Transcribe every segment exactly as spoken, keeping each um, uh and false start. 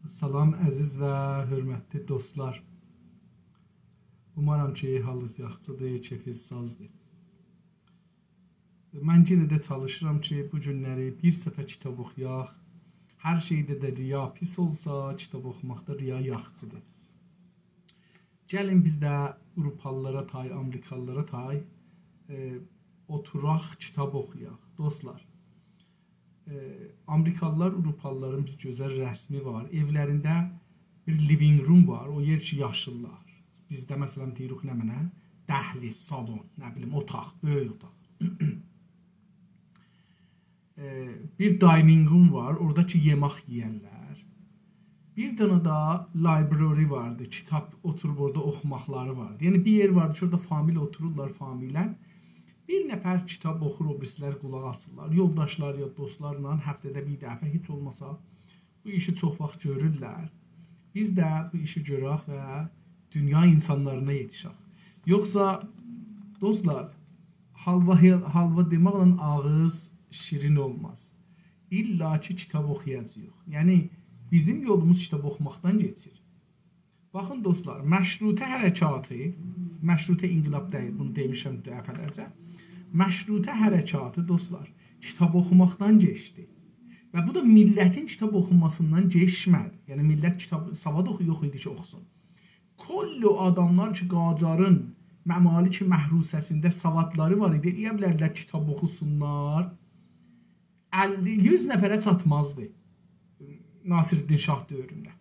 سلام، عزیز و حؤرمتلی دوستلار. اومارام کی، حالینیز یاخشیدیر، کئفینیز سازدیر. من یئنه ده چالیشیرام کی، بو گونلری بیر صفحه کیتاب اوخویاق. هر شئیده ده ریا پیس اولسا، کیتاب اوخوماقدا ریا یاخشیدیر. گلین بیز ده آوروپالیلارا تای، آمریکالیلارا تای، ائ، اوتوراق، کیتاب اوخویاق. دوستلار، ائ، آمریکالیلار، آوروپالیلارین بیر گؤزل رسمی وار. ائولرینده بیر living room وار، او یئر کی، یاشیرلار. بیزده، مثلا، دئییریک نمنه؟ دهلیز، سالون، نه بیلیم، اوتاق، بؤیوک اوتاق. ائ، بیر dining room وار، اورادا کی، یئمک یئیرلر. بیر دنه ده library واردی، کیتاب، اوتوروب اورادا اوخوماقلاری واردی. یعنی، بیر یئر واردی کی، اورادا فامیل اوتورورلار، فامیلله. بیر نفر کیتاب اوخور، او بیریسیلر قولاق آسیرلار. یولداشلار یا دوستلارلا هفته‌ده بیر دفعه هئچ اولماسا بو ایشی چوخ واخت گؤرورلر. بیز ده بو ایشی گؤرک و دونیا اینسانلارینا یئتیشک. یوخسا، دوستلار، حالوا، حالوا دئمکله آغیز شیرین اولماز. الّا کی، کیتاب اوخویاجاغیق. یعنی، بیزیم یولوموز کیتاب اوخوماقدان کئچیر. باخین، دوستلار، مشروطه حرکاتی، مشروطه انقلاب دئییل، بونو دئمیشم دفعه‌لرجه. مشروطه حرکاتی، دوستلار، کیتاب اوخوماقدان کئچدی. و بو دا میللتین کیتاب اوخوماسیندان کئچمه‌دی. یعنی، میللت کیتاب، سواد اوخو-، یوخ ایدی کی، اوخوسون. کل او آداملار کی، قاجارین ممالک محروسه‌سینده سوادلاری وار ایدی، ائلیه بیلردیلر کیتاب اوخوسونلار. اللی، یوز نفره چاتمازدی ناصرالدین شاه دؤورونده.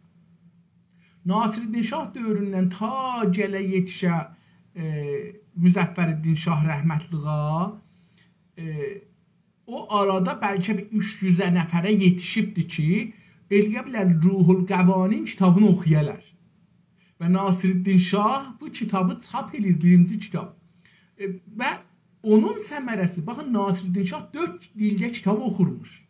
ناصرالدین شاه دؤوروندن تا گله یئتیشه، ائ، مظفرالدین شاه رحمتلیغا، ائ، او آرادا بلکه بیر اوچ یوزه نفره یئتیشیبدی کی، ائلیه بیلر روح‌القوانین کیتابینی اوخویالار. و ناصرالدین شاه بو کیتابی چاپ ائله‌ییر، بیرینجی کیتاب. ائ، و اونون ثمره‌سی، باخین، ناصرالدین شاه دؤرد دیلده کیتاب اوخورموش.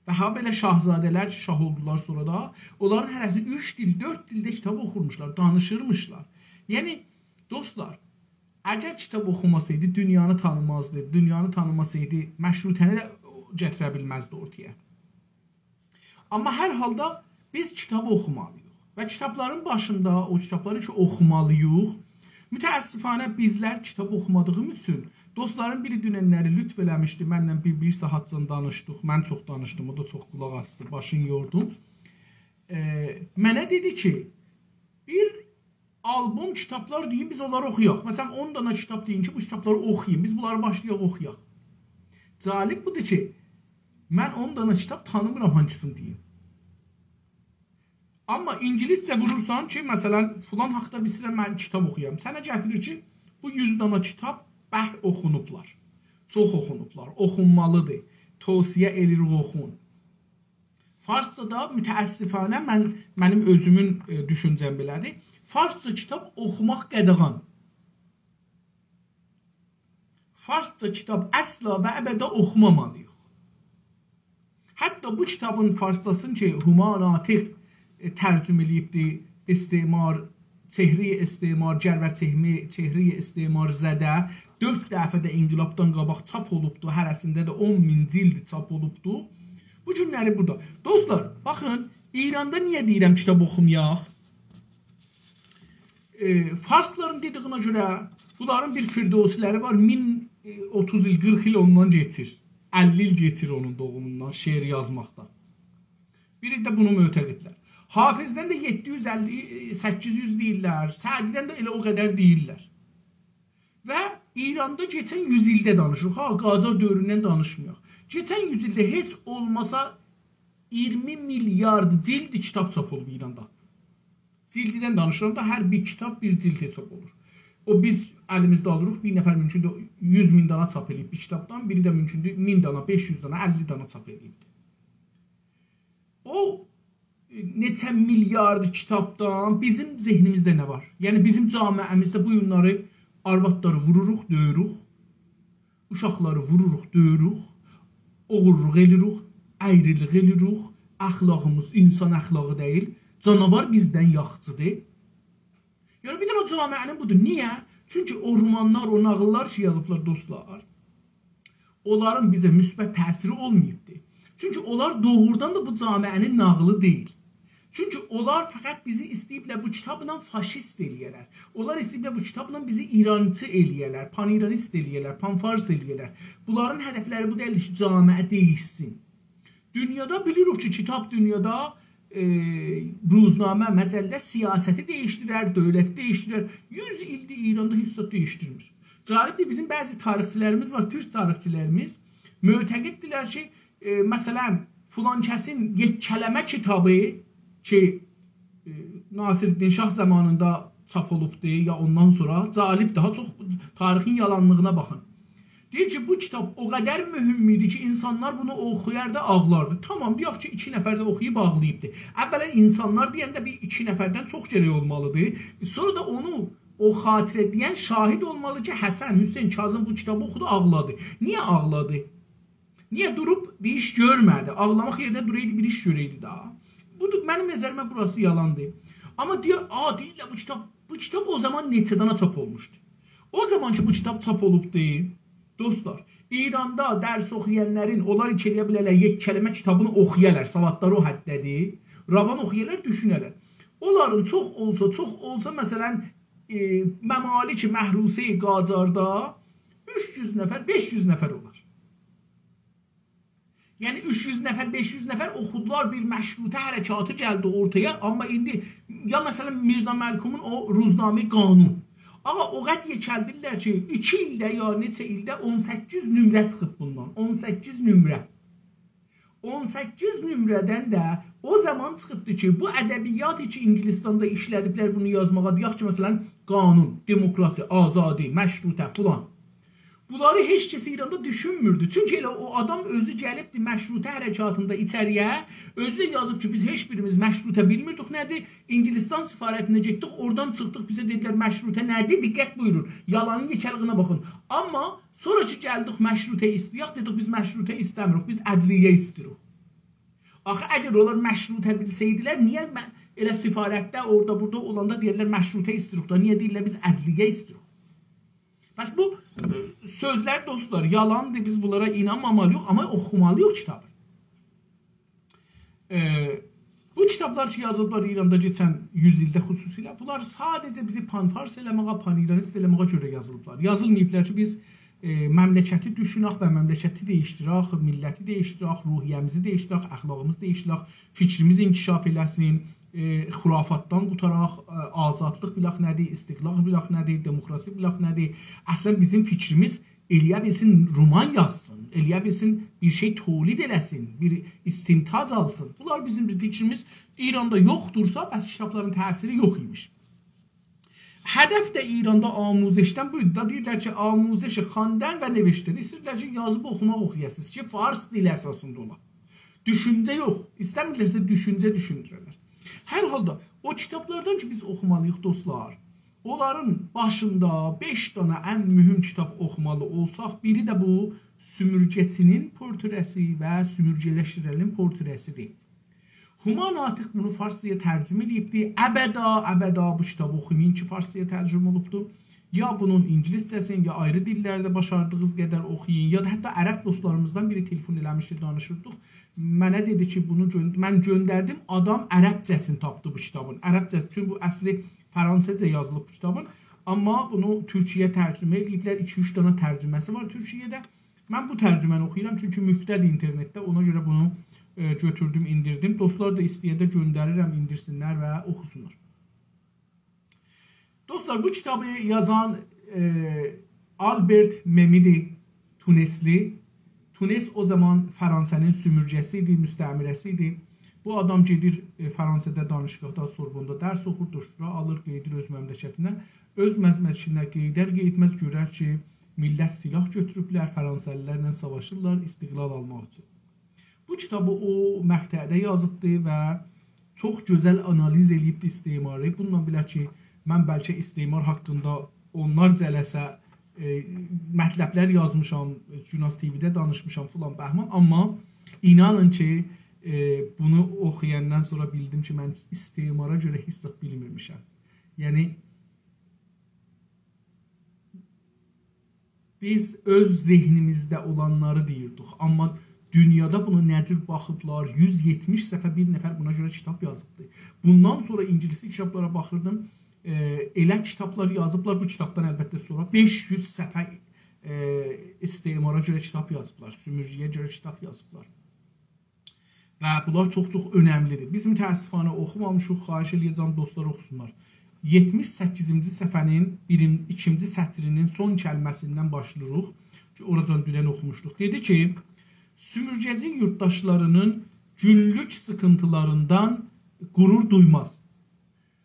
و هابئله شاهزاده‌لر کی، شاه اولدولار سونرا دا، اونلارین هره‌سی اوچ دیل، دؤرد دیلده کیتاب اوخورموشلار، دانیشیرمیشلار. یعنی، دوستلار، اگر کیتاب اوخوماسایدی، دونیانی تانیمازدی، دونیانی تانیماسایدی، مشروطه‌نی ده گتیره بیلمزدی اورتایا. آمما هر حالدا بیز کیتاب اوخومالی‌ییق. و کیتابلارین باشیندا، او کیتابلاری کی، اوخومالی‌ییق. متأسفانه بیزلر کیتاب اوخومادیغیمیز اوچون، دوستلارین بیری دونن‌لری لطف ائله‌میشدی، منله بیر، بیر ساعاتجان دانیشدیق، من چوخ دانیشدیم، او دا چوخ قولاق آسدی، باشینی یوردوم. ائ، منه دئدی کی، بیر آلبوم کیتابلار دئیین، بیز اونلاری اوخویاق. مثلا، اون دانا کیتاب دئیین کی، بو کیتابلاری اوخویون، بیز بونلاری باشلایاق اوخویاق. جالب بودور کی، من اون دانا کیتاب تانیمیرام هانسینی دئییم. آمما اینگیلیسجه وورورسان کی، مثلا، فلان حاقدا ایسته‌ییرم من کیتاب اوخویام. سنه گتیریر کی، بو یوز دانا کیتاب بهر اوخونوبلار. چوخ اوخونوبلار، اوخونمالی‌دیر. توصیه ائله‌ییریک، اوخون. فارسجادا، متأسفانه، من، منیم اؤزومون، ائ، دوشونجه‌م بئله‌دیر. فارسجا کیتاب اوخوماق قاداغان. فارسجا کیتاب اصلا و ابدا اوخومامالی‌ییق. حتی بو کیتابین فارسجاسینی کی، هما ناطق، ائ، ترجمه ائله‌ییبدی، استعمار، چهره‌ی استعمار، گر و چهمه-، چهره‌ی استعمارزده، دؤرد دفعه ده انقلابدان قاباق چاپ اولوبدو، هره‌سینده ده اون مین جلد چاپ اولوبدو. بو گونلری بورادا. دوستلار، باخین، ایراندا نییه دئییرم کیتاب اوخومایاق؟ ائ، فارسلارین دئدیگینه گؤره بونلارین بیر فردوسی‌لری وار، مین، ائ، اوتوز ایل، قیرخ ایل اوندان کئچیر. اللی ایل کئچیر اونون دوغوموندان، شعر یازماقدان. بیری ده بونو معتقدلر. حافظدن ده یئددی یوز اللی، ائ، سککیز یوز دئییرلر، سعدی‌دن ده ائله او قدر دئییرلر. و ایراندا کئچن یوز ایلده دانیشیریق. ها، قاجار دؤوروندن دانیشمایاق. کئچن یوز ایلده هئچ اولماسا اییرمی میلیارد جلد کیتاب چاپ اولوب ایراندا. جلدیدن دانیشیرام دا، هر بیر کیتاب بیر جلد حساب اولور. او بیز الیمیزده آلیریق، بیر نفر مومکوندور یوز مین دانا چاپ ائله‌ییب بیر کیتابدان، بیری ده مومکوندور مین دانا، بئش یوز دانا، اللی دانا چاپ ائله‌ییبدیر. او نئچه میلیارد کیتابدان بیزیم ذهنیمیزده نه وار؟ یعنی بیزیم جامعه‌میزده بو گونلری آروادلاری ووروروق، دؤیوروک، اوشاقلاری ووروروق، دؤیوروک، اوغورلوق ائله‌ییریک، اَیریلیک ائله‌ییریک، اخلاقیمیز اینسان اخلاقی دئییل، جاناوار بیزدن یاخشیدیر. یعنی بیر دنه او جامعه‌نین بودور. نییه؟ چونکی او رومانلار، او ناغیللار کی یازیبلار دوستلار، اونلارین بیزه مثبت تأثیری اولماییبدی. چونکی اونلار دوغرودان دا بو جامعه‌نین ناغیلی دئییل. چونکی اونلار فقط بیزی ایسته‌ییبلر بو کیتابلا فاشیست ائله‌یه‌لر. اونلار ایسته‌ییبلر بو کیتابلا بیزی ایرانچی ائله‌یه‌لر، پان‌ایرانیست ائله‌یه‌لر، پان‌فارس ائله‌یه‌لر. بونلارین هدفلری بو دئییل کی جامعه دییشسین. دونیادا بیلیریک کی کیتاب دونیادا، ائ، روزنامه، مجله سیاستی دییشدیرر، دؤولتی دییشدیرر. یوز ایلدیر ایراندا هئچ زاد دییشدیرمیر. جالبدیر، بیزیم بعضی تاریخچی‌لریمیز وار، تورک تاریخچی‌لریمیز معتقددیرلر کی، ائ، مثلا، فلان کسین یک کلمه کیتابی کی، ائ، ناصرالدین شاه زامانیندا چاپ اولوبدو یا اوندان سونرا، جالب، داها چوخ تاریخین یالانلیغینا باخین. دئییر کی بو کیتاب او قدر مهم ایدی کی اینسانلار بونو اوخویاردی، آغلاردی. تامام، دئیک کی ایکی نفر ده اوخویوب آغلاییبدی. اولا اینسانلار دئینده بیر ایکی نفردن چوخ گرک اولمالیدیر. سونرا دا اونو او خاطره دئین شاهد اولمالی کی حسن، حسین، کاظم بو کیتابی اوخودو، آغلادی. نییه آغلادی؟ نییه دوروب بیر ایش گؤرمه‌دی؟ آغلاماق یئرینه دورایدی، بیر ایش گؤره‌یدی داها. بودور، منیم نظریمه بوراسی یالاندیر. آمما دئییر، آ، دئییرلر بو کیتاب، بو کیتاب او زامان نئچه دانا چاپ اولموشدو؟ او زامان کی بو کیتاب چاپ اولوبدو، دوستلار، ایراندا درس اوخویانلارین، اونلار کی ائلیه بیلرلر یک کلمه کیتابینی اوخویالار، سوادلاری او حدده‌دیر، روان اوخویالار، دوشونه‌لر. اونلارین چوخ اولسا، چوخ اولسا، مثلا، ائ، ممالک محروسه قاجاردا اوچ یوز نفر، بئش یوز نفر اولار. یعنی اوچ یوز نفر، بئش یوز نفر اوخودولار، بیر مشروطه حرکاتی گلدی اورتایا. آمما ایندی یا مثلا میرزا ملکمون او روزنامه قانون. آغا، او قدر یئکلدیرلر کی ایکی ایلده یا نئچه ایلده اون سککیز نمره چیخیب بوندان. اون سککیز نمره. اون سککیز نمره‌دن ده او زامان چیخیبدی کی بو ادبیاتی کی اینگیلیستاندا ایشله‌دیبلر بونو یازماغا، دئیک کی مثلا قانون، دموکراسی، آزادی، مشروطه فلان. بونلاری هئچ کس ایراندا دوشونموردو. چونکی ائله او آدام اؤزو گلیبدی مشروطه حرکاتیندا ایچری‌یه، اؤزو ده یازیب کی بیز هئچ بیریمیز مشروطه بیلمیردیک نه‌دیر. اینگیلیستان سفارتینه گئتدیک، اورادان چیخدیق، بیزه دئدیلر مشروطه نه‌دیر؟ دقت بویورون، یالانین یئکه‌لیگینه باخین. آمما سونرا کی گلدیک مشروطه ایسته‌یک، دئدیک بیز مشروطه ایسته‌میریک، بیز عدلیه ایسته‌ییریک. آخی اگر اونلار مشروطه بیلسه‌یدیلر، نییه م-، ائله سفارتده، اورادا، بورادا اولاندا دئیرلر مشروطه ایسته‌ییریک دا، نییه دئییرلر بیز عدلیه ایسته‌ییریک؟ پس بو، ائ، سؤزلر، دوستلار، یالاندیر، بیز بونلارا اینانمامالی‌ییق، آمما اوخومالی‌ییق کیتابی. ائ، بو کیتابلار کی یازیلیبلار ایراندا کئچن یوز ایلده خصوصیله، بونلار ساده‌جه بیزی پان‌فارس ائله‌مه‌یه، پان‌ایرانیست ائله‌مه‌یه گؤره یازیلیبلار. یازیلماییبلار کی بیز، ائ، مملکتی دوشونک و مملکتی دییشدیرک، میللتی دییشدیرک، روحیه‌میزی دییشدیرک، اخلاقیمیزی دییشدیرک، فیکریمیز انکشاف ائله‌سین، ائ، خرافاتدان قوتاراق، ائ، آزادلیق بیلک نه‌دیر، استقلال بیلک نه‌دیر، دموکراسی بیلک نه‌دیر. اصلا بیزیم فیکریمیز ائلیه بیلسین رومان یازسین، ائلیه بیلسین بیر شئی تولید ائله‌سین، بیر استنتاج آلسین. بونلار بیزیم فیکریمیز ایراندا یوخدورسا، پس کیتابلارین تأثیری یوخ ایمیش. هدف ده ایراندا آموزشدن بو ایدی. دا دئییرلر کی آموزش خواندن و نوشتن. ایسته‌ییرلر کی یازیب اوخوماق اوخویاسینیز کی فارس دیلی اساسیندا اولا. دوشونجه یوخ. ایسته‌میرلرسه دوشونجه دوشوندوره‌لر. هر حالدا او کیتابلاردان کی بیز اوخومالی‌ییق، دوستلار، اونلارین باشیندا بئش دانا ان مهم کیتاب اوخومالی اولساق، بیری ده بو سومورگه‌چی‌نین پورتره‌سی و سومورگه‌لشدیریلنین پورتره‌سی‌دیر. هما ناطق بونو فارسجایا ترجمه ائله‌ییبدی. ابدا، ابدا بو کیتابی اوخومایین کی فارسجایا ترجمه اولوبدو. یا بونون اینگیلیسجه‌سینی، یا آیری دیللرده باشاردیغینیز قدر اوخویون، یا دا حتی عرب دوستلاریمیزدان بیری تلفن ائله‌میشدی، دانیشیردیق. منه دئدی کی بونو گؤن-، من گؤندردیم، آدام عربجه‌سینی تاپدی بو کیتابین. عربجه، چونکی بو اصلی فرانسه‌جه یازیلیب بو کیتابین. آمما بونو تورکجه‌یه ترجمه ائله‌ییبلر. ایکی-اوچ دانا ترجمه‌سی وار تورکیه‌ده. من بو ترجمه‌نی اوخویورام، چونکی مفته‌دیر اینترنتده. اونا گؤره بونو، ائ، گؤتوردوم، ایندیردیم. دوستلار دا ایسته‌ینده گؤندریرم، ایندیرسینلر و اوخوسونلار. دوستلار، بو کیتابی یازان، ائ، آلبرت مئمی‌دیر، تونسلی. تونس او زامان فرانسه‌نین سومورگه‌سی ایدی، مستعمره‌سی ایدی. بو آدام گئدیر، ائ، فرانسه‌ده دانشگاهدا، سوربوندا درس اوخور، دکترا آلیر، قئییدیر اؤز مملکتینه. اؤز مملکتینه قئییدر قئییتمز گؤرر کی میللت سلاح گؤتوروبلر، فرانسه‌لی‌لرله ساواشیرلار استقلال آلماق اوچون. بو کیتابی او مقطعده یازیبدی و چوخ گؤزل آنالیز ائله‌ییبدی استعماری. بونونلا بئله کی، من بلکه استعمار حاقیندا اونلارجا جلسه، ائ، مطلبلر یازمیشام، گوناز تی‌وی‌ده دانیشمیشام فلان بهمان، آمما اینانین کی، ائ، بونو اوخویاندان سونرا بیلدیم کی، من استعمارا گؤره هئچ زاد بیلمیرمیشم. یعنی، بیز اؤز ذهنیمیزده اولانلاری دئییردیک، آمما دونیادا بونا نه جور باخیبلار، یوز یئتمیش صفحه بیر نفر بونا گؤره کیتاب یازیبدی. بوندان سونرا اینگیلیسی کیتابلارا باخیردیم، ائ، ائله کیتابلار یازیبلار، بو کیتابدان البته سونرا بئش یوز صفحه، ائ، استعمارا گؤره کیتاب یازیبلار، سومورگه‌یه گؤره کیتاب یازیبلار. و بونلار چوخ-چوخ اؤنملی‌دیر. بیز متأسفانه اوخومامیشیق، خواهش ائله‌یه‌جم دوستلار اوخوسونلار. یئتمیش سککیزینجی صفحه‌نین بیرین-، ایکینجی سطرینین سون کلمه‌سیندن باشلاییریق کی، اوراجان دونن اوخوموشدوق. دئدی کی، سومورگه‌جی یورتداشلاری‌نین گونلوک سیخینتیلاریندان غرور دویماز.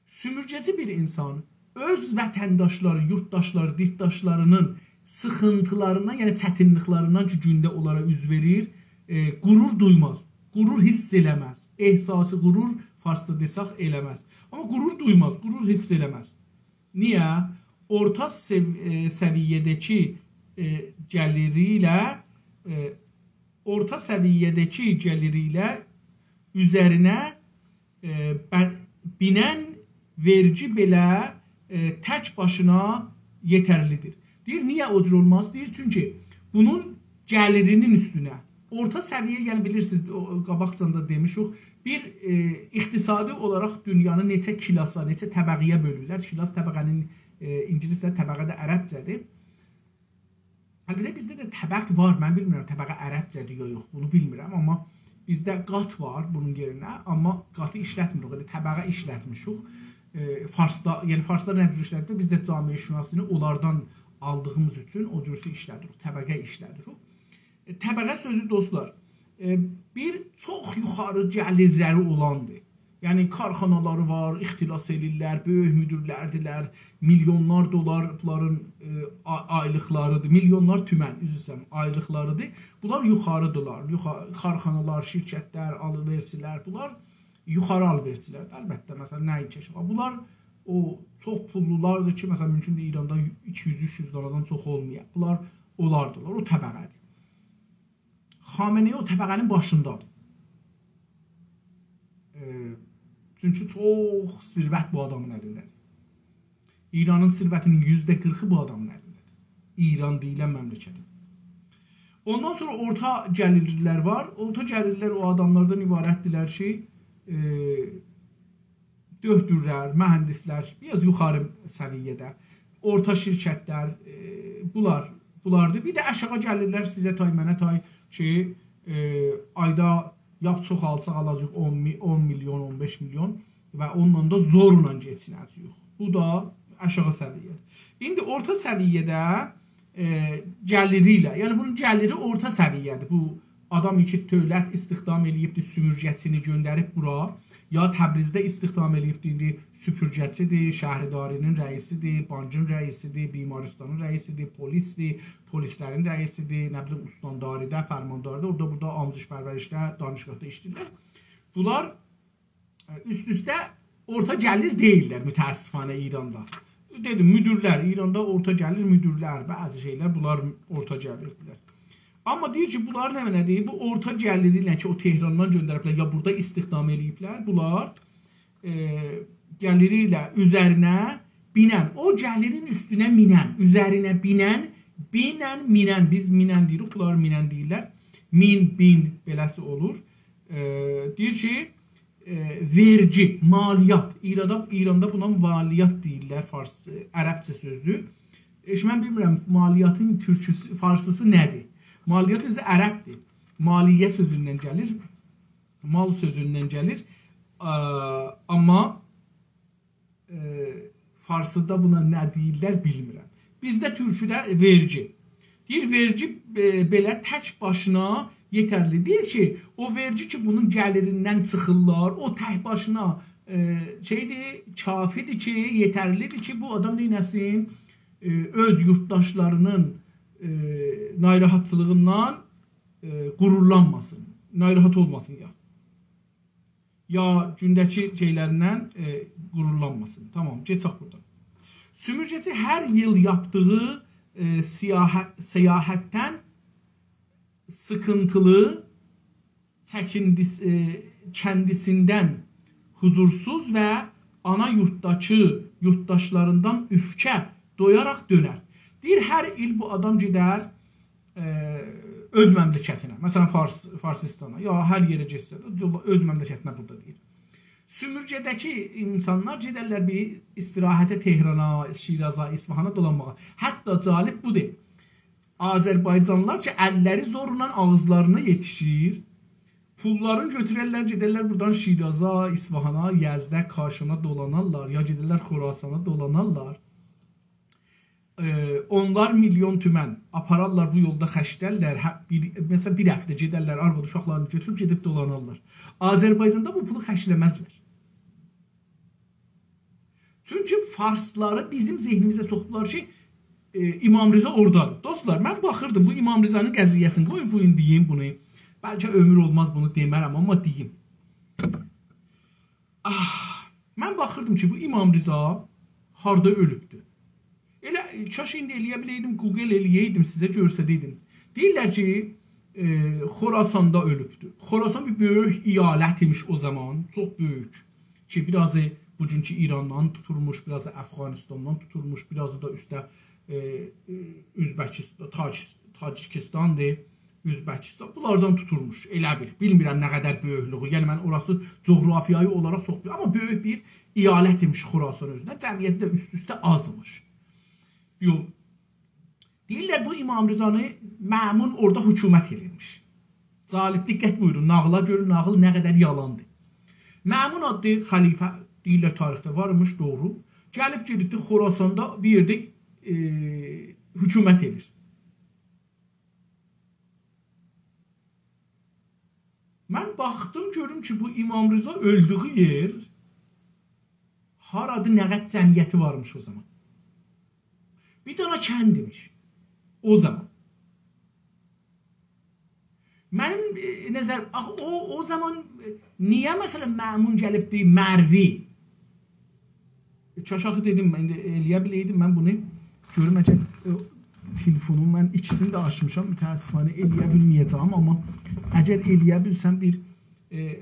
سومورگه‌جی بیر اینسان اؤز وطنداشلاری، یورتداشلاری، دیردداشلاری‌نین سیخینتیلاریندان، یعنی چتینلیکلریندن کی، گونده اونلارا اوز وئریر، ائ، غرور دویماز. غرور حیس ائله‌مز. احساس غرور، فارسدا دئسک، ائله‌مز. آمما غرور دویماز، غرور حیس ائله‌مز. نییه؟ اورتا سئو-، ائ، سویه‌ده‌کی، ائ، گلیری ایله، ائ، اورتا سویه‌ده‌کی گلیری ایله اوزرینه ائ، بن-، بینن وئرگی بئله، ائ، تک باشینا یئترلی‌دیر. دئییر، نییه او جور اولماز؟ دئییر، چونکی بونون گلیری‌نین اوستونه، اورتا سویه، یعنی بیلیرسینیز، او، قاباقجان دا دئمیشیک، بیر، ائ، اقتصادی اولاراق دونیانی نئچه کلاسا، نئچه طبقه‌یه بؤلورلر. کلاس طبقه‌نین، ائ، اینگیلیسجه، طبقه ده عربجه‌دیر. البته، بیزده ده طبق وار. من بیلمیرم، طبقه عربجه‌دیر یا یوخ، بونو بیلمیرم. آمما بیزده قات وار بونون یئرینه. آمما قاتی ایشلتمیریک، ائله طبقه ایشلتمیشیک. ائ، فارسدا، یعنی فارسلار نه جور ایشلدیر، بیز ده جامعه‌شناسی‌نی اونلاردان آلدیغیمیز اوچون او جورسه ایشلدیریک، طبقه ایشلدیریک. ائ، طبقه سؤزو، دوستلار، ائ، بیر چوخ یوخاری گلیرلری اولاندیر. یعنی کارخانالاری وار، اختلاس ائله‌ییرلر، بؤیوک مدیرلردیرلر، میلیونلار دلار بونلارین، ائ، آ-، آیلیقلاری‌دیر، میلیونلار تومن، عذر ایسته‌ییرم، آیلیقلاری‌دیر. بونلار یوخاری‌دیرلار، یوخا-، کارخانالار، شرکتلر، آل‌وئرچیلر، بونلار یوخاری آل‌وئرچیلردیر. البته، مثلا، نه ایچه شوخا. بونلار او چوخ پوللولاردیر کی، مثلا، مومکوندور ایراندا ایکی یوز، اوچ یوز دانادان چوخ اولمایا. بونلار اونلاردیرلار، او طبقه‌دیر. خامنه‌ای او طبقه‌نین باشیندادیر. ائ، چونکی چوخ ثروت بو آدامین الینده‌دیر. ایرانین ثروتی‌نین یوزده قیرخی بو آدامین الینده‌دیر. ایران دئییلن مملکتین. اوندان سونرا اورتا گلیرلر وار. اورتا گلیرلر او آداملاردان عبارتدیرلر کی، ائ، دؤکتورلر، مهندسلر، بیر آز یوخاری سویه‌ده، اورتا شرکتلر، ائ، بونلار، بونلاردیر. بیر ده آشاغی گلیرلر سیزه تای، منه تای کی، ائ، آیدا یا چوخ آلساق آلاجاغیق اون می-، اون میلیون، اون بئش میلیون و اونونلا دا زورلا کئچینه‌جه‌ییک. بو دا آشاغی سویه. ایندی اورتا سویه‌ده، ائ، گلیری ایله، یعنی بونون گلیری اورتا سویه‌دیر. بو آدام کی، دؤولت استخدام ائله‌ییبدی، سومورگه‌چینی گؤندریب بورا، یا تبریزده استخدام ائله‌ییبدی، ایندی سوپورگه‌چی‌دیر، شهرداری‌نین رئیسی‌دیر، بانکین رئیسی‌دیر، بیمارستانین رئیسی‌دیر، پلیس‌دیر، پلیسلرین رئیسی‌دیر، نه بیلیم، استانداری‌ده، فرمانداری‌دا، اورادا بورادا آموزش پرورشده، دانشگاهدا ایشله‌ییرلر. بونلار اوست-اوسته اورتا گلیر دئییللر، متأسفانه، ایراندا. دئدیم، مدیرلر، ایراندا اورتا گلیر، مدیرلر، بعضی شئیلر، بونلار اورتا گلیردیلر. آمما دئییر کی، بونلار نمنه‌دیر؟ بو اورتا گلیری ایله کی، او تهراندان گؤندریبلر، یا بورادا استخدام ائله‌ییبلر، بونلار، ائ، گلیری ایله اوزرینه بینن، او گلیرین اوستونه مینن، اوزرینه بینن، بینن، مینن، بیز مینن دئییریک، بونلار مینن دئییرلر. مین، بین، بئله‌سی اولور. ائ، دئییر کی، ائ، وئرگی، مالیات. ایرادا، ایراندا بونا مالیات دئییرلر، فارس، ائ، عربجه سؤزدور. ائ، شیمدی من بیلمیرم، مالیاتین تورکوسو، فارسی‌سی نه‌دیر؟ مالیات اؤزو عربدیر. مالیه سؤزوندن گلیر، مال سؤزوندن گلیر. آ، آمما ائ، فارسی‌دا بونا نه دئییرلر، بیلمیرم. بیزده تورکوده وئرگی. دئییر، وئرگی، ائ، بئله تک باشینا یئترلی. دئییر کی، او وئرگی کی، بونون گلیریندن چیخیرلار، او تک باشینا، ائ، شئیدیر، کافی‌دیر کی، یئترلی‌دیر کی، بو آدام نئینه‌سین؟ ائ، اؤز یورتداشلاری‌نین، ائ، ناراحتچیلیغیندان ائ، غرورلانماسین. ناراحت اولماسین یا. یا گونده‌کی شئیلریندن، ائ، غرورلانماسین. تامام، گئچک بورادان. سومورگه‌چی هر ایل یاپدیغی، ائ، سیاحت، سیاحتدن سیخینتیلی، چکیندیس-، ائ، کندیسیندن حضورسوز و آنا یورتداکی یورتداشلاریندان اوفکه دویاراق دؤنر. دئییر، هر ایل بو آدام گئدر، ائ، اؤز مملکتینه، مثلا فارس، فارسیستانا، یا هر یئره گئتسه ده، اؤز مملکتینه بورادا دئییر. سومورگه‌ده‌کی اینسانلار گئدرلر بیر استراحته تهرانا، شیرازا، اصفهانا دولانماغا. حتی جالب بودور. آذربایجانلیلار کی، اللری زورلا آغیزلارینا یئتیشیر، پوللارینی گؤتوررلر، گئدرلر بورادان شیرازا، اصفهانا، یزده، کاشانا دولانارلار، یا گئدرلر خراسانا دولانارلار. ائ، اونلار میلیون تومن آپارارلار، بو یولدا خرجلرلر. هه، بیر، مثلا، بیر هفته گئدرلر، آرواد اوشاقلارینی گؤتوروب گئدیب دولانارلار. آذربایجاندا بو پولو خرجله‌مزلر. چونکی فارسلاری بیزیم ذهنیمیزه سوخدولار کی، ائ، امام رضا اورادادیر. دوستلار، من باخیردیم بو امام رضانین قضیه‌سینی، قویون بو گون دئییم بونو. بلکه عؤمور اولماز بونو دئمه‌رم، آمما دئییم. آه، من باخیردیم کی، بو امام رضا هاردا اؤلوبدور. ائله، کاش ایندی ائلیه بیلئیدیم، گوگل ائلیه‌یدیم، سیزه گؤستره‌یدیم. دئییرلر کی، ائ، خراساندا اؤلوبدور. خراسان بیر بؤیوک ایالت ایمیش او زامان، چوخ بؤیوک. کی، بیر آزی بوگونکو ایراندان توتولموش، بیر آزی افغانستاندان توتولموش، بیر آزی دا اوسته، ائ، ائ، اؤزبکیستان، تاجیس-، تاجیکیستاندیر، اؤزبکیستان. بونلاردان توتولموش، ائله بیل. بیلمیرم نه قدر بؤیوکلویو. یعنی، من اوراسی جغرافیایی اولاراق چوخ بیلمیرم. آمما بؤیوک بیر ایالت ایمیش خراسان اؤزونه. جمعیتی ده اوست-اوسته آزمیش. یوخ. دئییرلر، بو امام رضانی مأمون اورادا حکومت ائدیرمیش. جالب، دقت بویورون، ناغیلا گؤرون، ناغیل نه قدر یالاندیر. مأمون آدلی خلیفه، دئییرلر، تاریخده وارمیش، دوغرو. گلیب گئدیبدی خراساندا بیر یئرده، ائ، حکومت ائدیر. من باخدیم، گؤروم کی، بو امام رضا اؤلدویو یئر هارادیر، نه قدر جمعیتی وارمیش او زامان. بیر دنه کند ایمیش او زامان. منیم، ائ، نظر، آخی او، او زامان، ائ، نییه، مثلا، مأمون گلیبدی مروی؟ ائ، کاش آخی دئدیم، من ایندی ائلیه بیلئیدیم، من بونو گؤروم، اگر، ائ، تلفونوم، من ایکیسینی ده آچمیشام، متأسفانه ائلیه بیلمه‌یه‌جم، آمما اگر ائلیه بیلسم، بیر، ائ،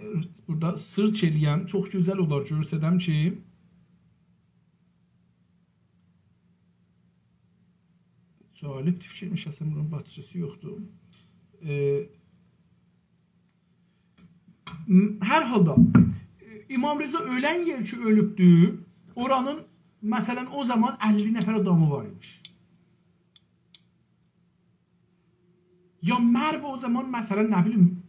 بورادا search ائلییم، چوخ گؤزل اولار، گؤرسدم کی، جالب فیکیرمیش، اصلا بونون باطریسی یوخدور. ائ، م-، هر حالدا، ائ، امام رضا اؤلن یئر کی، اؤلوبدو، اورانین، مثلا، او زامان اللی نفر آدامی وار ایمیش. یا مرو او زامان، مثلا، نه بیلیم،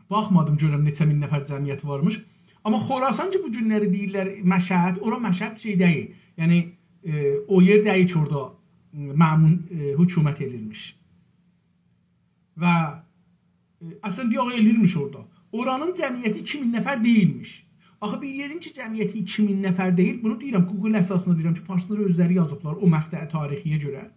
باخمادیم گؤرم نئچه مین نفر جمعیتی وارمیش. آمما خراسان کی، بو گونلری دئییرلر مشهد، اورا مشهد شئی دئییل. یعنی، ائ، او یئر دئییل کی، اورادا مأمون، ائ، حکومت ائدیرمیش. و، ائ، اصلا، یوخ، ائلیرمیش اورادا. اورانین جمعیتی ایکی مین نفر دئییلمیش. آخی بیر یئرین کی، جمعیتی ایکی مین نفر دئییل، بونو دئییرم، گوگل اساسیندا دئییرم کی، فارسلار اؤزلری یازیبلار او مقطع تاریخی‌یه گؤره.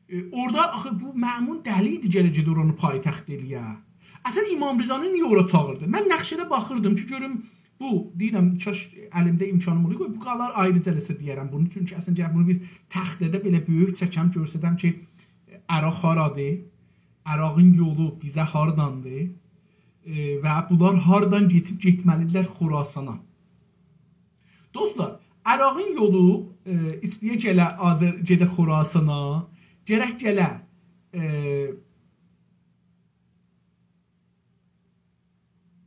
ائ، اورادا آخی بو مأمون دلی ایدی، گله گئده اورانی پایتخت ائلیه. اصلا امام رضانی نییه اورا چاغیردی؟ من نقشه‌ده باخیردیم کی، گؤروم بو، دئییرم، کاش الیمده امکانیم اولا، قوی بو قالار آیری جلسه دئیه‌رم بونو. چونکی اصلا گرک بونو بیر تخته‌ده بئله بؤیوک چکم، گؤرسدم کی، عراق هارادیر، عراقین یولو بیزه هارداندیر، ائ، و بونلار هاردان کئچیب گئتمه‌لیدیرلر خراسانا. دوستلار، عراقین یولو، ائ، ایسته‌یه گله آذر-، گئده خراسانا، گرک گله، ائ،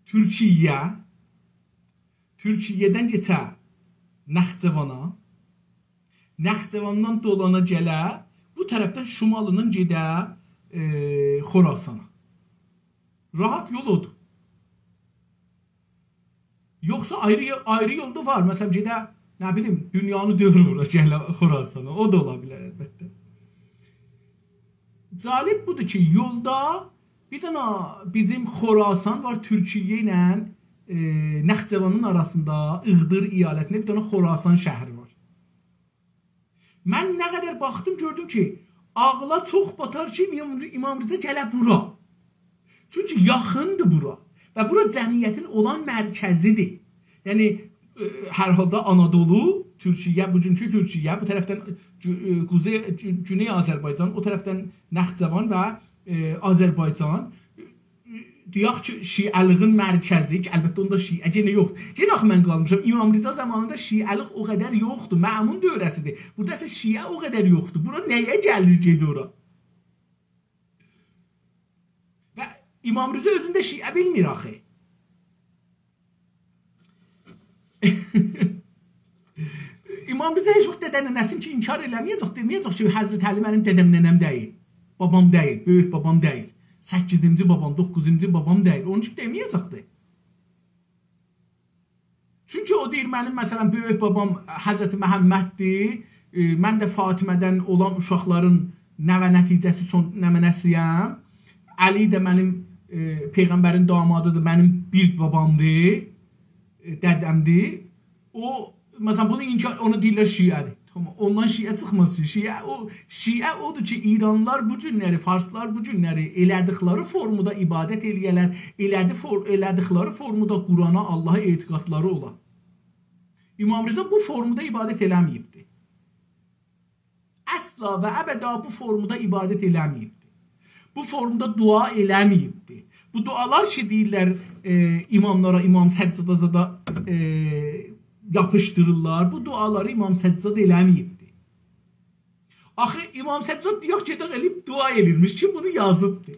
تورکیه‌یه، تورکیه‌دن کئچه نخجوانا، نخجواندان دولانا گله، بو طرفدن شمالیندان گئده، ائ، خراسانا. راحت یول اودور. یوخسا آیری، آیری یول دا وار. مثلا، گئده، نه بیلیم، دونیانی دؤور وورا، گله خراسانا. او دا اولا بیلر، البته. جالب بودور کی، یولدا بیر دنه بیزیم خراسان وار، تورکیه ایله، ائ، نخجوانین آراسیندا، ایغدیر ایالتینده بیر دنه خراسان شهری وار. من نه قدر باخدیم، گؤردوم کی، عاغلا چوخ باتار کی، امام، امام رضا گله بورا. چونکی یاخیندیر بورا. و بورا جمعیتین اولان مرکزیدیر. یعنی، ائ، هر حالدا آنادولو، تورکیه، بوگونکو تورکیه، بو طرفدن، ائ، گو-، ائ، قوزئی، گو-، گونئی آذربایجان، او طرفدن نخجوان و، ائ، آذربایجان. دئیک کی، شیعه‌لیغین مرکزی، کی، البته، اوندا شیعه یئنه یوخدور. یئنه آخی من قالمیشام، امام رضا زامانیندا شیعه‌لیق او قدر یوخدور، مأمون دؤوره‌سیدیر. بورادا ایسه شیعه او قدر یوخدور. بورا نه‌یه گلیر، گئدیر اورا؟ و امام رضا اؤزون ده شیعه بیلمیر آخی. امام رضا هئچ واخت دده ننه‌سینی کی انکار ائله‌مه‌یه‌جک، دئمه‌یه‌جک کی، حضرت علی منیم دده‌م ننه‌م دئییل، بابام دئییل، بؤیوک بابام دئییل، سککیزینجی بابام، دوققوزونجو بابام دئییل. اونون اوچون دئمه‌یه‌جکدی. چونکی او دئییر، منیم، مثلا، بؤیوک بابام حضرت محمددیر، ائ، من ده فاطمه‌دن اولان اوشاقلارین نوه نتیجه‌سی، سون نمنه‌سی‌یم. علی ده منیم، ائ، پیغمبرین دامادیدیر، منیم بیر بابامدیر، ائ، دده‌مدیر. او، مثلا، بونو انکار، اونا دئییرلر شیعه‌دیر. تامام، اوندان شیعه چیخماز کی. شیعه او، شیعه اودور کی، ایرانلیلار بو گونلری، فارسلار بو گونلری ائله‌دیکلری فورمودا عبادت ائله‌یه‌لر، ائله‌دی فور-، ائله‌دیکلری فورمودا قرآنا، آللاها اعتقادلاری اولا. امام رضا بو فورمودا عبادت ائله‌مه‌ییبدی. اصلا و ابدا بو فورمودا عبادت ائله‌مه‌ییبدی. بو فورمودا دعا ائله‌مه‌ییبدی. بو دعالار کی دئییرلر، ائ، اماملارا، امام سجادا زادا، ائ، یاپیشدیریرلار، بو دعالاری امام سجاد ائله‌مه‌ییبدی. آخی امام سجاد یوخ، گئدک ائله‌ییب دعا ائله‌ییرمیش، کیم بونو یازیبدی؟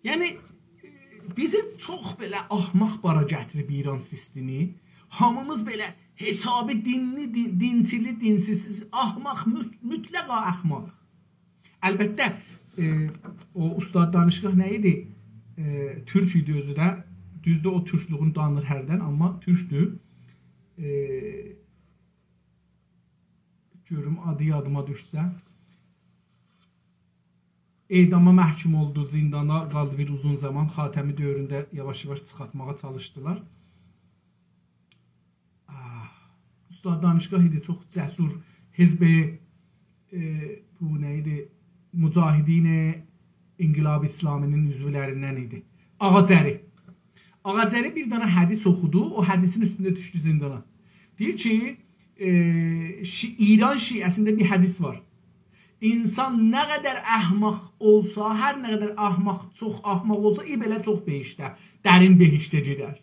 یعنی، ائ، بیزی چوخ بئله احمق بارا گتیریب ایران سیستمی. هامیمیز بئله حسابی دینلی، دین-، دینچیلی، دینسیز، احمق، مط-، مطلقا احمق. البته، ائ، او اوستاد دانشگاه نه ایدی؟ ائ، تورک ایدی اؤزو ده. دوزدور، او تورکلوگون دانیر هردن، آمما تورکدور. ائ، گؤروم آدی یادیما دوشسه. اعداما محکوم اولدو، زیندانا قالدی بیر اوزون زامان. خاتمی دؤورونده یاواش-یاواش چیخارتماغا چالیشدیلار. آه، اوستاد دانشگاه ایدی، چوخ جسور، حزب، ائ، بو نه ایدی؟ مجاهدین انقلاب اسلامی‌نین عضولریندن ایدی. آقاجری. آقاجری بیر دنه حدیث اوخودو، او حدیثین اوستونده دوشدو زیندانا. دئییر کی، ائ، شی-، ایران شیعه‌سینده بیر حدیث وار. انسان نه قدر احمق اولسا، هر نه قدر احمق، چوخ احمق اولسا، ائ، بئله چوخ بهشته، درین بهشته گئدر.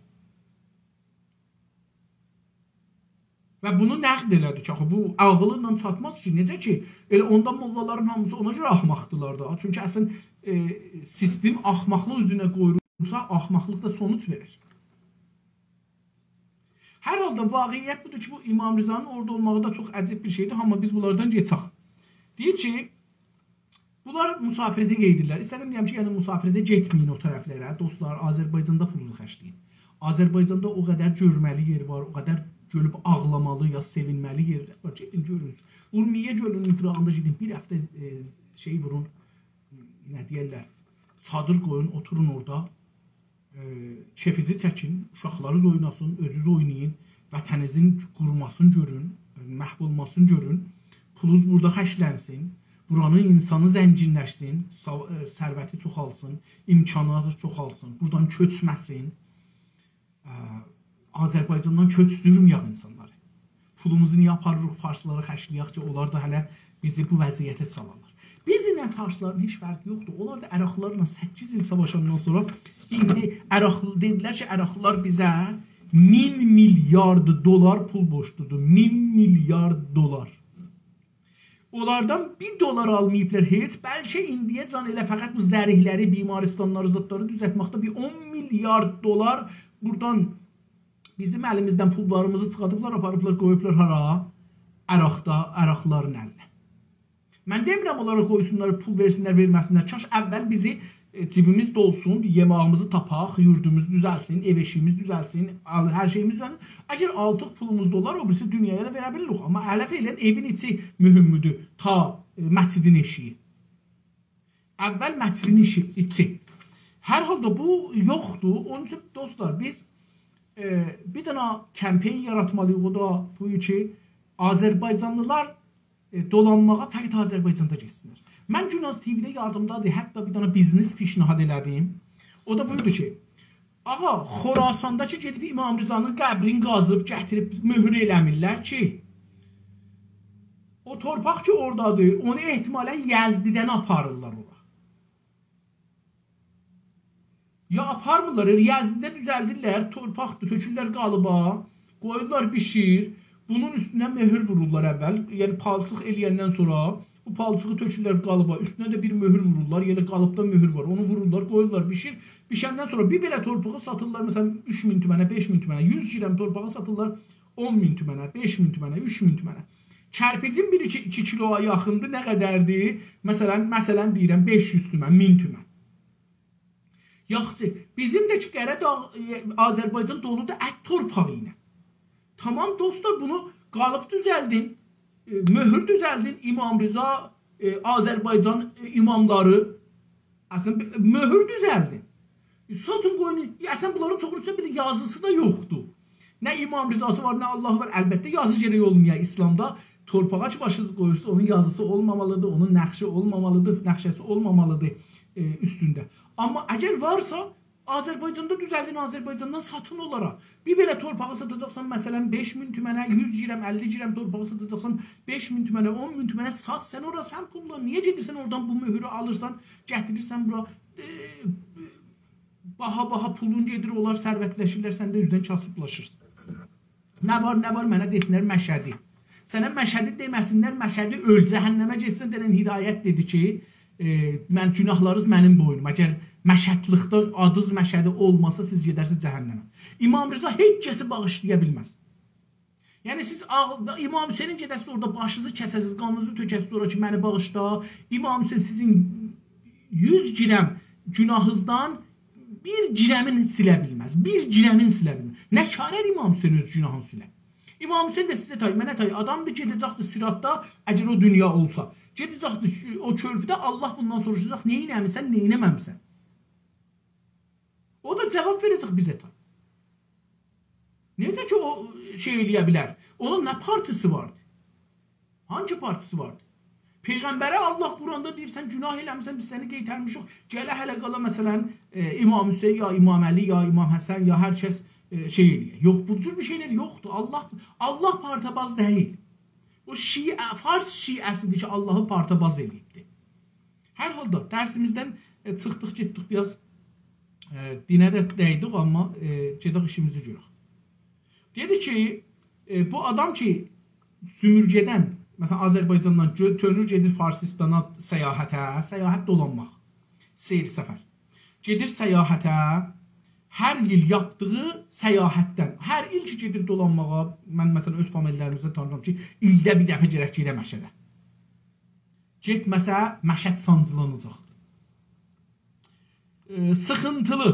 و بونو نقد ائله‌دی کی، آخی بو عاغیلینان چاتماز کی، نئجه کی، ائله اوندا موللالارین هامیسی اونا گؤره احمقدیلار دا. چونکی اصلا، ائ، سیستم احمقلیق اوزونه قویولورسا، احمقلیق دا سونوج وئریر. هر حالدا واقعیت بودور کی، بو امام رضانین اورادا اولماغی دا چوخ عجیب بیر شئیدیر، آمما بیز بونلاردان گئچک. دئییر کی، بونلار مسافرته گئدیرلر. ایسته‌دیم دئیم کی، یعنی مسافرته گئتمه‌یین او طرفلره. دوستلار، آذربایجاندا پولونوزو خرجله‌یین. آذربایجاندا او قدر گؤرمه‌لی یئر وار، او قدر گؤروب آغلامالی یا سئوینمه‌لی یئرلر وار. گئدین، گؤرون. اورمیه گؤلونون قیراغیندا گئدین، بیر هفته، ائ، شئی وورون، نه دئیرلر، چادیر قویون، اوتورون اورادا. ائ، کئفیزی چکین، اوشاقلارینیز اویناسین، اؤزونوز اوینایین، وطنینیزین قوروماسینی گؤرون، محو اولماسینی گؤرون، پولونوز بورادا خرجلنسین، بورانین اینسانی زنگینلشسین، سا-، ائ، ثروتی چوخالسین، امکاناتی چوخالسین، بورادان کؤچمه‌سین. ائ، آذربایجاندان کؤچدورمه‌یک اینسانلاری. پولوموزو نییه آپاریریق فارسلارا خرجله‌یک کی، اونلار دا هله بیزی بو وضعیته سالارلار. بیزله فارسلارین هئچ فرقی یوخدور. اونلار دا عراقلیلارلا سککیز ایل ساواشاندان سونرا ایندی عراقلی، دئدیلر کی، عراقلیلار بیزه مین میلیارد دلار پول بورجلودور. مین میلیارد دلار. اونلاردان بیر دلار آلماییبلار هئچ. بلکه ایندییه‌جن ائله فقط بو ضریحلری، بیمارستانلاری، زادلاری دوزلتمکده بیر اون میلیارد دلار بورادان بیزیم الیمیزدن پوللاریمیزی چیخادیبلار، آپاریبلار، قویوبلار هارا؟ عراقدا، عراقلیلارین الینه. من دئمیرم اونلارا قویسونلار، پول وئرسینلر، وئرمه‌سینلر. کاش اول بیزی، ائ، جیبیمیز دولسون، یئماغیمیزی تاپاق، یوردوموز دوزلسین، ائو ائشیگیمیز دوزلسین، آل-، هر شئییمیز دوزلسین. اگر آرتیق پولوموز دا اولار، او بیریسی دونیایا دا وئره بیلیریک. آمما هله فعلاً ائوین ایچی مهمدور، تا، ائ، مسجدین ائشیگی. اول مسجدین ایشی، ایچی. هر حالدا بو یوخدور. اونون اوچون، دوستلار، بیز، ائ، بیر دنه کمپین یاراتمالیییق، او دا بو کی، آذربایجانلیلار ائ، دولانماغا فقط آذربایجاندا گئتسینلر. من گوناز تی‌وی‌ده یادیمدادیر، حتی بیر دنه بیزنس پیشنهاد ائله‌دیم. او دا بویدو کی، آغا، خوراساندا کی گئدیب امام رضانین قبرینی قازیب گتیریب مؤهور ائله‌میرلر کی، او تورپاق کی اورادادیر، اونو احتمالاً یزدیدن آپاریرلار اورا. یا آپارمیرلار، ائله یزدیده دوزلدیرلر، تورپاقدیر، تؤکورلر قالیبا، قویورلار بیشیر، بونون اوستونه مؤهور وورورلار اول، یعنی پالچیق ائله‌یندن سونرا بو پالچیغی تؤکورلر قالیبا، اوستونه ده بیر مؤهور وورورلار، یعنی قالیبدا مؤهور وار، اونو وورورلار، قویورلار بیشیر، بیشندن سونرا بیر بئله تورپاغی ساتیرلار، مثلاً، اوچ مین تومنه، بئش مین تومنه، یوز گرم تورپاغی ساتیرلار اون مین تومنه، بئش مین تومنه، اوچ مین تومنه. کرپیجین بیری ایکی، ایکی کیلویا یاخیندیر، نه قدردیر؟ مثلاً، مثلاً دئییرم، بئش یوز تومن، مین تومن. یاخشی، بیزیم ده کی قاراداغ، ائ، آذربایجان دولودور ات تورپاغی ایله. تامام دوستلار، بونو قالیب دوزلدین، ائ، مؤهور دوزلدین، امام رضا، ائ، آذربایجان، ائ، اماملاری، اصلاً، مؤهور دوزلدین. ائ، ساتین قویون، ائ، اصلاً بونلارین چوخونون اوسته بیر یازیسی دا یوخدور. نه امام رضاسی وار، نه الله وار. البته، یازی گرک اولمایا اسلامدا. تورپاغا کی باشینیزی قویورسونوز، اونون یازیسی اولمامالیدیر، اونون نقشی اولمامالیدیر، نقشه‌سی اولمامالیدیر، ائ، اوستونده. آمما اگر وارسا، آذربایجاندا دوزلدین، آذربایجاندان ساتین اونلارا. بیر بئله تورپاغی ساتاجاقسان، مثلاً، بئش مین تومنه، یوز گرم، اللی گرم تورپاغی ساتاجاقسان، بئش مین تومنه، اون مین تومنه سات سن اورا، سن پوللا. نییه گئدیرسن اورادان بو مؤهورو آلیرسان، گتیریرسن بورا، ائ، باها-باها پولون گئدیر، اونلار ثروتلشیرلر، سن ده اوزدن کاسیبلاشیرسان. نه وار، نه وار، منه دئسینلر مشهدی. سنه مشهدی دئمه‌سینلر، مشهدی اؤل، جهنمه گئتسین، دئنن هدایت دئدی کی، ائ، من، گوناهلارینیز منیم بوینوما. اگر مشهدلیکدن آدینیز مشهدی اولماسا، سیز گئدرسینیز جهنمه. امام رضا هئچ کسی باغیشلایا بیلمز. یعنی سیز آغ-، امام حسینین گئده‌سینیز اورادا باشینیزی کسه‌سینیز، قانینیزی تؤکه‌سینیز، سونرا کی منی باغیشلا. امام حسین سیزین یوز گرم گوناهینیزدان بیر گرمین سیله بیلمز. بیر گرمین سیله بیلمز. نه کار ائدیر امام حسین اؤز گوناهینی سیله؟ امام حسین ده سیزه تای، منه تای آدامدیر، گئده‌جکدیر صراطدا، اگر او دونیا اولسا. گئده‌جکدیر او کؤرپوده، الله بوندان سوروشاجاق، نه ائله‌میسن، نه ائله‌مه‌میسن؟ او دا جواب وئره‌جک بیزه تای. نئجه کی او شئی ائله‌یه بیلر؟ اونون نه پارتیسی واردی؟ هانگی پارتیسی واردی؟ پیغمبره الله قرآندا دئییر، سن گوناه ائله‌میسن، بیز سنی قئیترمیشیک. گله هله قالا، مثلاً، ائ، امام حسین، یا امام علی، یا امام حسن، یا هر کس، ائ، شئی ائله‌یه. یوخ، بو جور بیر شئیلر یوخدور. الله، الله پارتاباز دئییل. او شیعه، فارس شیعه‌سیدیر کی، اللهی پارتاباز ائله‌ییبدیر. هر حالدا درسیمیزدن، ائ، چیخدیق، گئتدیک بیر آز، ائ، دینه ده دیدیک، آمما، ائ، گئدک ایشیمیزی گؤرک. دئدی کی، ائ، بو آدام کی، سؤمورگه‌دن، مثلاً، آذربایجاندان گؤ-، دؤنور، گئدیر فارسیستانا سیاحته، سیاحت دولانماق، سیر سفر. گئدیر سیاحته، هر ایل یاپدیغی سیاحتدن، هر ایل کی، گئدیر دولانماغا، من، مثلاً، اؤز فامیللریمیزدن تانیییرام کی، ایلده بیر دفعه گرک گئده مشهده. گئتمه‌سه، مشهد سانجیلاناجاقدیر. ائ، سیخینتیلی.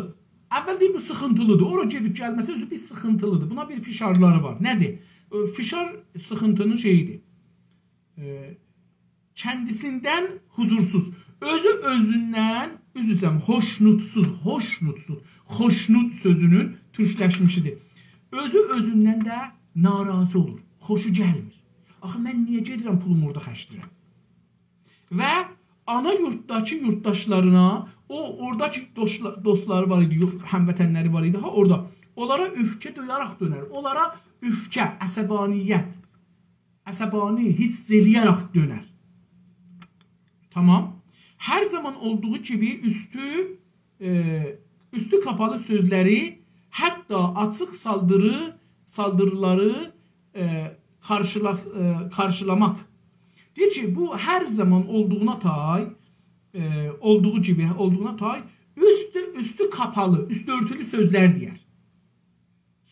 اول دئییر، بو سیخینتیلیدیر. اورا گئدیب گلمه‌سه، اؤزو بیر سیخینتیلیدیر. بونا بیر فشارلاری وار. نه‌دیر؟ ائ، فشار سیخینتینین شئییدیر. ائ، کندیسیندن حضورسوز. اؤزو اؤزوندن، عذر ایسته‌ییرم، خوشنودسوز، خوشنودسوز. خوشنود سؤزونون تورکلشمیشیدیر. اؤزو اؤزوندن ده ناراضی اولور. خوشو گلمیر. آخی من نییه گئدیرم، پولومو اورادا خرجله‌ییرم؟ و آنا یورتداکی یورتداشلارینا، او، اورادا کی دوستلا-، دوستلاری وار ایدی، یو-، هموطنلری وار ایدی، ها، اورادا. اونلارا اؤفکه دویاراق دؤنر. اونلارا اؤفکه، عصبانیت، عصبانی حیس ائله‌یه‌رک دؤنر. تامام. هر زامان اولدوغو کیمی اوستو، ائ، اوستو کاپالی سؤزلری، حتی آچیق سالدیری، سالدیریلاری، ائ، قارشیلا-، ائ، قارشیلاماق. دئییر کی، بو هر زامان اولدوغونا تای، ائ، اولدوغو کیمی، اولدوغونا تای، اوستو، اوستو کاپالی، اوستو اؤرتولو سؤزلر دئیر.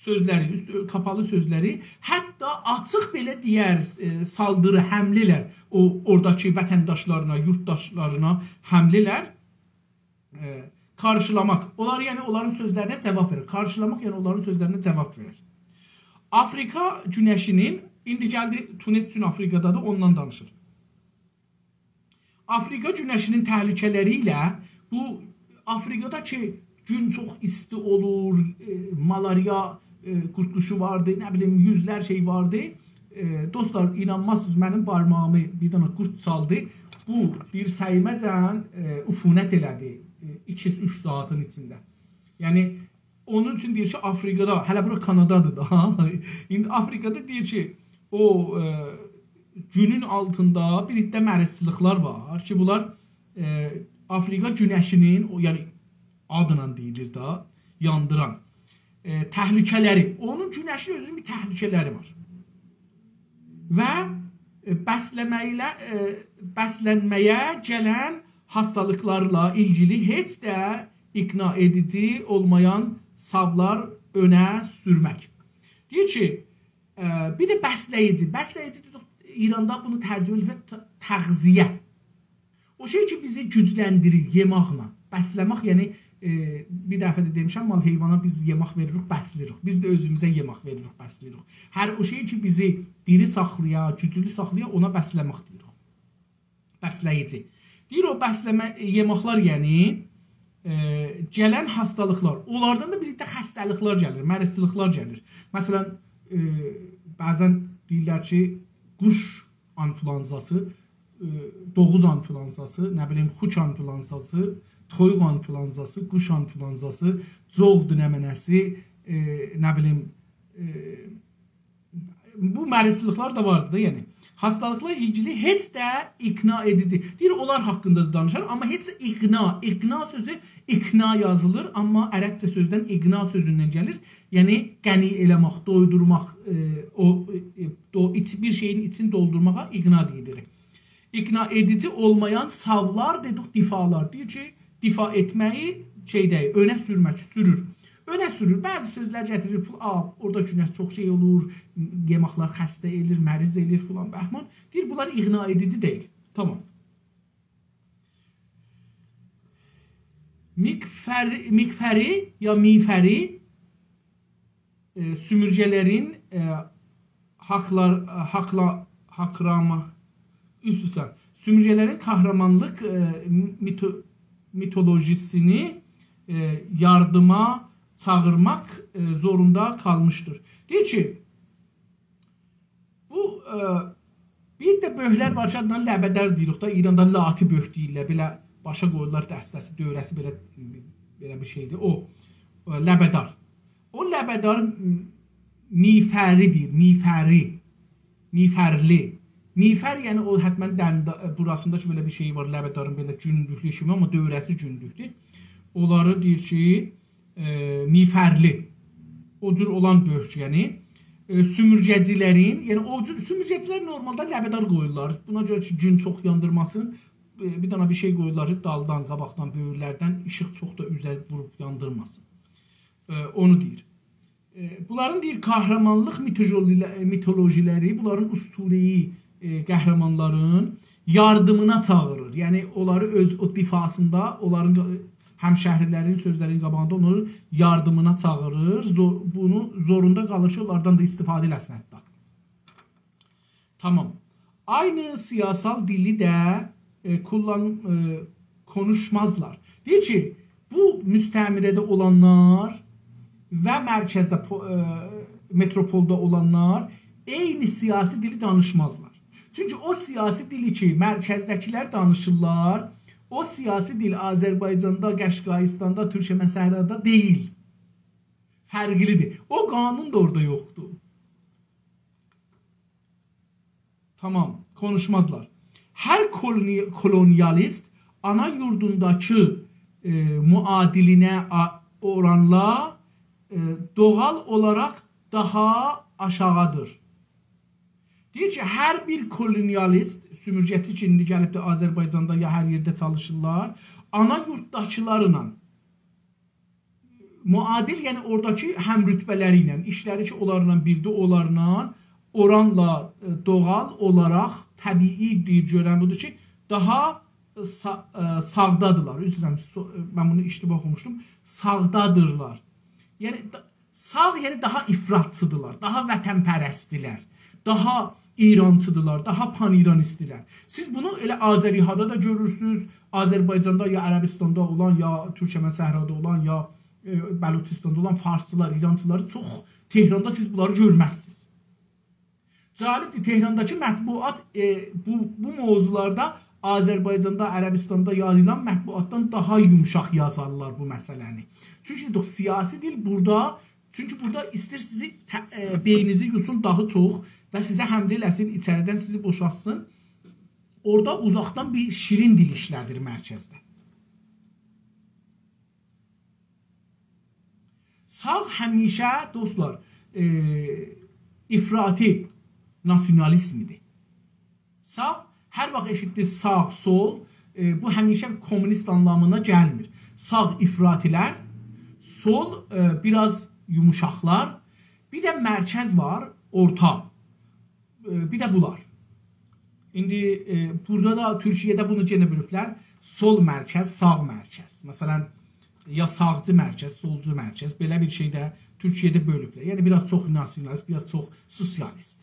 سؤزلری، اوستو کاپالی سؤزلری، حتی آچیق بئله دئیر، ائ، سالدیری، حمله‌لر او، اوراداکی وطنداشلارینا، یورتداشلارینا حمله‌لر، ائ، قارشیلاماق. اونلار، یعنی اونلارین سؤزلرینه جواب وئریر. قارشیلاماق، یعنی اونلارین سؤزلرینه جواب وئریر. آفریقا گونشینین، ایندی گلدی، تونس چون آفریقادادیر، اوندان دانیشیر. آفریقا گونشینین تهلکه‌لری ایله بو آفریقادا کی گون چوخ ایستی اولور، ائ، مالاریا، ائ، قورتلوشو واردی، نه بیلیم، یوزلر شئی واردی. ائ، دوستلار، اینانمازسینیز، منیم بارماغیمی بیر دنه قورد چالدی. بو دیرسه‌ییمه‌جن، ائ، عفونت ائله‌دی، ائ، ایکی اوچ ساعاتین ایچینده. یعنی، اونون اوچون دئییر کی، آفریقادا، هله بورا کانادادیر دا. ایندی آفریقادا دئییر کی، او، ائ، گونون آلتیندا بیر عده مریضچیلیقلار وار کی، بونلار، ائ، آفریقا گونشینین، او، یعنی، آدلا دئییلیر دا، یاندیران، ائ، تهلکه‌لری، اونون گونشین اؤزونون بیر تهلکه‌لری وار. و، ائ، بسله‌مه ایله، ائ، بسلنمه‌یه گلن هاستالیقلارلا ایلگیلی هئچ ده اقناع ائدیجی اولمایان ساولار اؤنه سورمک. دئییر کی، ائ، بیر ده بسله‌ییجی. بسله‌ییجی، ایراندا بونو ترجمه ائدیب ت-، تغذیه. او شئی کی، بیزی گوجلندیریر یئماقلا. بسله‌مک، یعنی، ائ، بیر دفعه ده دئمیشم، مال حیوانا بیز یئماق وئریریک، بسله‌ییریک. بیز ده اؤزوموزه یئماق وئریریک، بسله‌ییریک. هر او شئی کی، بیزی دیری ساخلایا، گوجلو ساخلایا، اونا بسله‌مک دئییریک. بسله‌ییجی. دئییر، او بسله‌مه، یئماقلار، یعنی، ائ، گلن هاستالیقلار، اونلاردان دا بیر عده خسته‌لیکلر گلیر، مریضچیلیقلار گلیر. مثلا، ائ، بعضا دئییرلر کی، قوش آنفلوانزاسی، ائ، دوغوز آنفلوانزاسی، نه بیلیم، خوک آنفلوانزاسی، تویوق آنفلوانزاسی، قوش آنفلوانزاسی، جوغدو نمنه‌سی، ائ، نه بیلیم، ائ، بو مریضچیلیقلار دا واردی دا، یعنی. هاستالیقلا ایلگیلی هئچ ده اقناع ائدیجی. دئییر، اونلار حاقیندا دا دانیشار، آمما هئچ ده اقناع، اقناع سؤزو اقناع یازیلیر، آمما عربجه سؤزدن اقناع سؤزوندن گلیر. یعنی، غنی ائله‌مک، دویدورماق، ائ، او، ائ، دو-، ایچ-، بیر شئیین ایچینی دولدورماغا اقناع دئییلیر. اقناع ائدیجی اولمایان ساولار دئدیک، دفاعلار. دئییر کی، دفاع ائتمه‌یی شئی دئییل، اؤنه سورمک، سورور. اؤنه سورور. بعضی سؤزلر گتیریر، فل-، آ، اورادا گونش چوخ شئی اولور، یئماقلار خسته ائلیر، مریض ائلیر، فلان، بهمان. دئییر، بونلار اقناع ائدیجی دئییل. تامام. میگفر-، میگفری یا میفری، ائ، سومورگه‌لرین، ائ، حاقلار، حاقلا-، حاقراما-، اوست اوسته. سومورگه‌لرین قهرمانلیق، ائ، میتو-، میتولوژیسینی، ائ، یاردیما چاغیرماق، ائ، زوروندا قالمیشدیر. دئییر کی، بو، ائ، بیر ده بؤرکلر وار کی، آدینا لبه‌دار دئییریک دا، ایراندا لاتی بؤرک دئییرلر، بئله باشا قویورلار دسته‌سی، دؤوره‌سی بئله، بئله بیر شئیدیر. او، ائ، لبه‌دار. او لبه‌دار م-، میفری دئییر، میفری. میفرلی. میفر، یعنی او حتما دنده-، بوراسیندا کی، بئله بیر شئی وار، لبه‌دارین بئله گوندوکلو کیمی، آمما دؤوره‌سی گوندوکدور. اونلاری دئییر کی، ائ، میفرلی. او جور اولان بؤرک، یعنی، ائ، سومورگه‌جیلرین، یعنی او جور سومورگه‌جیلر نورمالدا لبه‌دار قویورلار. بونا گؤره کی، گون چوخ یاندیرماسین، ائ، بیر دنه بیر شئی قویورلار کی، دالدان، قاباقدان، بؤیورلردن ایشیق چوخ دا اوزه ووروب یاندیرماسین. ائ، اونو دئییر. ائ، بونلارین دئییر، قهرمانلیق میتولوژیله-، میتولوژیلری، بونلارین اسطوره‌ای، ائ، قهرمانلارین یاردیمینا چاغیریر. یعنی، اونلاری اؤز او دفاعسیندا، اونلارین قا-، همشهری‌لرین سؤزلرین قاباغیندا اونلاری یاردیمینا چاغیریر. زو-، بونو زوروندا قالیر کی، اونلاردان دا استفاده ائله‌سین حتی. تامام. آینی سیاسال دیلی ده، ائ، کوللان-، ائ، کونوشمازلار. دئییر کی، بو مستعمره‌ده اولانلار و مرکزده، پو-، ائ، متروپولدا اولانلار عینی سیاسی دیلی دانیشمازلار. چونکی او سیاسی دیلی کی، مرکزده‌کیلر دانیشیرلار، او سیاسی دیل آذربایجاندا، قشقاییستاندا، تورکمن صحرادا دئییل. فرقلیدیر. او قانون دا اورادا یوخدور. تامام، کونوشمازلار. هر کولونی-، کولونیالیست آنا یوردونداکی، ائ، معادلینه آ-، اورانلا، ائ، دوغال اولاراق داها آشاغیدیر. دئییر کی، هر بیر کولونیالیست، سومورگه‌چی کی، ایندی گلیب ده آذربایجاندا یا هر یئرده چالیشیرلار، آنا یوردداکیلارلا معادل، یعنی اوراداکی هم‌رتبه‌لری ایله، ایشلری کی، اونلارلا بیردی، اونلارلا اورانلا، ائ، دوغال اولاراق طبیعی دئییر، گؤرن بودور کی، داها سا-، ائ، ساغدادیرلار. عذر ایسته‌ییرم، سو-، من بونو اشتباه اوخوموشدوم. ساغدادیرلار. یعنی، دا-، ساغ، یعنی داها افراطچیدیرلار، داها وطن‌پرستدیلر، داها ایرانچیدیرلار، داها پان‌ایرانیستدیلر. سیز بونو ائله آذری‌هادا دا گؤرورسونوز، آذربایجاندا یا عربستاندا اولان، یا تورکمن صحرادا اولان، یا، ائ، بلوچستاندا اولان فارسچیلار، ایرانچیلاری چوخ تهراندا سیز بونلاری گؤرمزسینیز. جالبدیر، تهرانداکی مطبوعات، ائ، بو، بو موضوعلاردا آذربایجاندا، عربستاندا یاییلان مطبوعاتدان داها یومشاق یازارلار بو مسئله‌نی. چونکی سیاسی دیل بورادا، چونکی بورادا ایسته‌ییر سیزی ته-، ائ، بئینینیزی یوسون داها چوخ و سیزه حمله ائله‌سین، ایچریدن سیزی بوشالتسین. اورادا اوزاقدان بیر شیرین دیل ایشله‌دیر مرکزده. ساغ همیشه، دوستلار، ائ، افراطی ناسیونالیزمدیر. ساغ، هر واخت ائشیتدی ساغ، سول، ائ، بو همیشه کومونیست آنلامینا گلمیر. ساغ افراطی‌لر، سول، ائ، بیر آز یوموشاقلار، بیر ده مرکز وار، اورتا. ائ، بیر ده بونلار. ایندی، ائ، بورادا دا تورکیه‌ده بونو یئنه بؤلوبلر. سول مرکز، ساغ مرکز. مثلا، یا ساغچی مرکز، سولچو مرکز. بئله بیر شئی ده تورکیه‌ده بؤلوبلر. یعنی، بیر آز چوخ ناسیونالیست، بیر آز چوخ سوسیالیست.